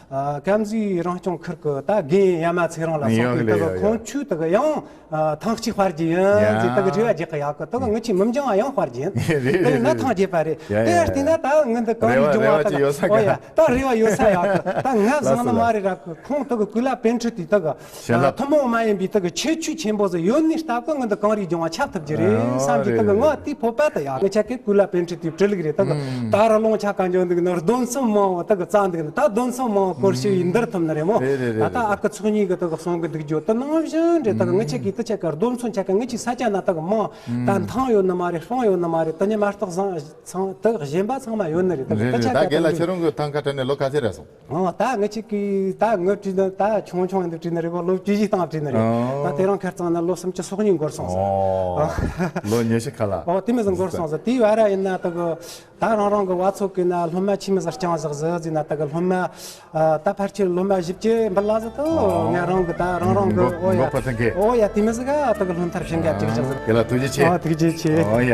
ཨ་ཀམ་གཟིགས་རང་སྐྱོང་ཁུལ་གི་ད་རྒན་ཡ་མ་ཚེ་རིང་ལ་སོགས་པའི་ད་གི་ཁོང་ཆོས་ད་གི་ཡང་། ཨ། ཐེངས་གཅིག་དཔར་རྒྱུ་ཡིན་ཟེར་ད་གི་རེ་བ་རྒྱག་གི་ཡག་གི། ད་གི་ངི་ཆོས་མི་འགྱང་བ་ཡང་དཔར་རྒྱུ་ཡིན། རེད་རེད། དེ་ཡིན་ན་ཐེངས་བརྒྱད་པ་རེད། ཡ་ཡ་ཡ། དེ་ཡང་བལྟས་ན་ད་ངི་འདི་གངས་རིའི་ལྗོངས་པ་ད་གི། ཨོ་ཡ། ད་རེ་བ་ཡོད་ས་ཡག་གི། ད་ང་བཟང་ནི་མ་རེད་ར་གི། ཁོང་ད་གི་གོས་ལ་པཎ་ཁྲི་དེ་ད་གི། བྱིན་རླབས། ཐུན་མོང་མ་ཡིན་པའི་ད་གི་ཁྱད་ཆོས་ཆེན་པོ་ཟིག་ཡོད་ནི་སྟབས་གི་ངི་འདི་གངས་རིའི་ལྗོངས་པ་ཆགས་ཐུབ་རྒྱུ་རེད་བསམ་གི། ད་གི་ང་དེ་སྤོབས་པ་ད་ཡག་གི། ཆ་གི་གོས་ལ་པཎ་ཁྲི་དེ་བྲིས་ལུགས་རེད། ད་གི་ད་ར་ལུང་ཆ་ག་འཇོག་འདུག་ན་རྡོ་མཚོན་མང་བོ་ད་གི་རྩ་འདུག་ན། ད་རྡོ་མཚོན་མང་བོ་སྐོར་ཞིག་ཡིན་འདིར་ཐུབ་ནི་རེད་མོ། རེད་རེད་རེད། ད་ད་ཨ་ཁུ་ཚོགས་གཉིས་གི་ད་གི་གསུང་གི་འདུག་རྒྱུ་ད་ནང་བཞིན་རེད། ད་གི་ངི་ཆ་གི་ད་ཆ་གི་རྡོ་མཚོན་ཆ་གི་ངི་ཆོའི་ས་ཆ་ན་ད་གི་མང་། ད་འཐང་ཡོད་ནི་མ་རེད། སྤང་ཡོད་ནི་མ་རེད། ད་ཉི་མ་གཏོགས་བཟང་ཚང་ད་གཞན་པ་ཚང་མ་ཡོད་ནི་རེད། ད་གི་རེད། ད་རྒན་ལགས་ཁྱེད་རང་གི་ཐང་ཀ་དྲན་ནས་ལོ་ག་ཚོད་རེད་སོང་། ཨོ་ད་ངི་ཅིག་གི་ད་ངི་བྲིས་ན་ད་ཆུང་ཆུང་ཡིན་དུ་བྲིས་ན་རེད་གོ། ལོ་བཅུ་བཞི་སྟེང་བྲིས་ན་རེད། ད་དེ་རིང་ཁ་རྩང་ན་ལོ་སུམ་ཅུ་སོ་གཉིས་འགོར་སོང་ཟེར། ཨོ། ལོ་ཉི་ཤུ་ཁ་ལ། ཨོ་དེ་མི་ཟིག་འགོར་སོང་ཟེར། དེའི་བར་ཡིན་ན་ད་གི་ད་རང་རང་གི་བ་ཚོ་གི་ན་སློབ་མ་ཆི་མི་ཟིག་རྐྱང་ཟིག་ཟེར་ཟིན་ན། ད་གི་སློབ་མ་ད་ཕལ་ཆེར་སློབ་མ་བཞི་བཅུ་འབུལ་ལ་ཟེར་ད། ཨོ་ང་རང་གི་ད་རང་རང་གི་ཨོ་ཡ་ཨོ་ཡ་དེ་མི་ཟིག་ག་ད་གི་སློབ་མཐར་ཕྱིན་ག་ཅིག་ཅིག་ཟེར། ཡ་ལ་ཐུགས་རྗེ་ཆེ། ཨོ་ཐུགས་རྗེ་ཆེ། ཨོ་ཡ།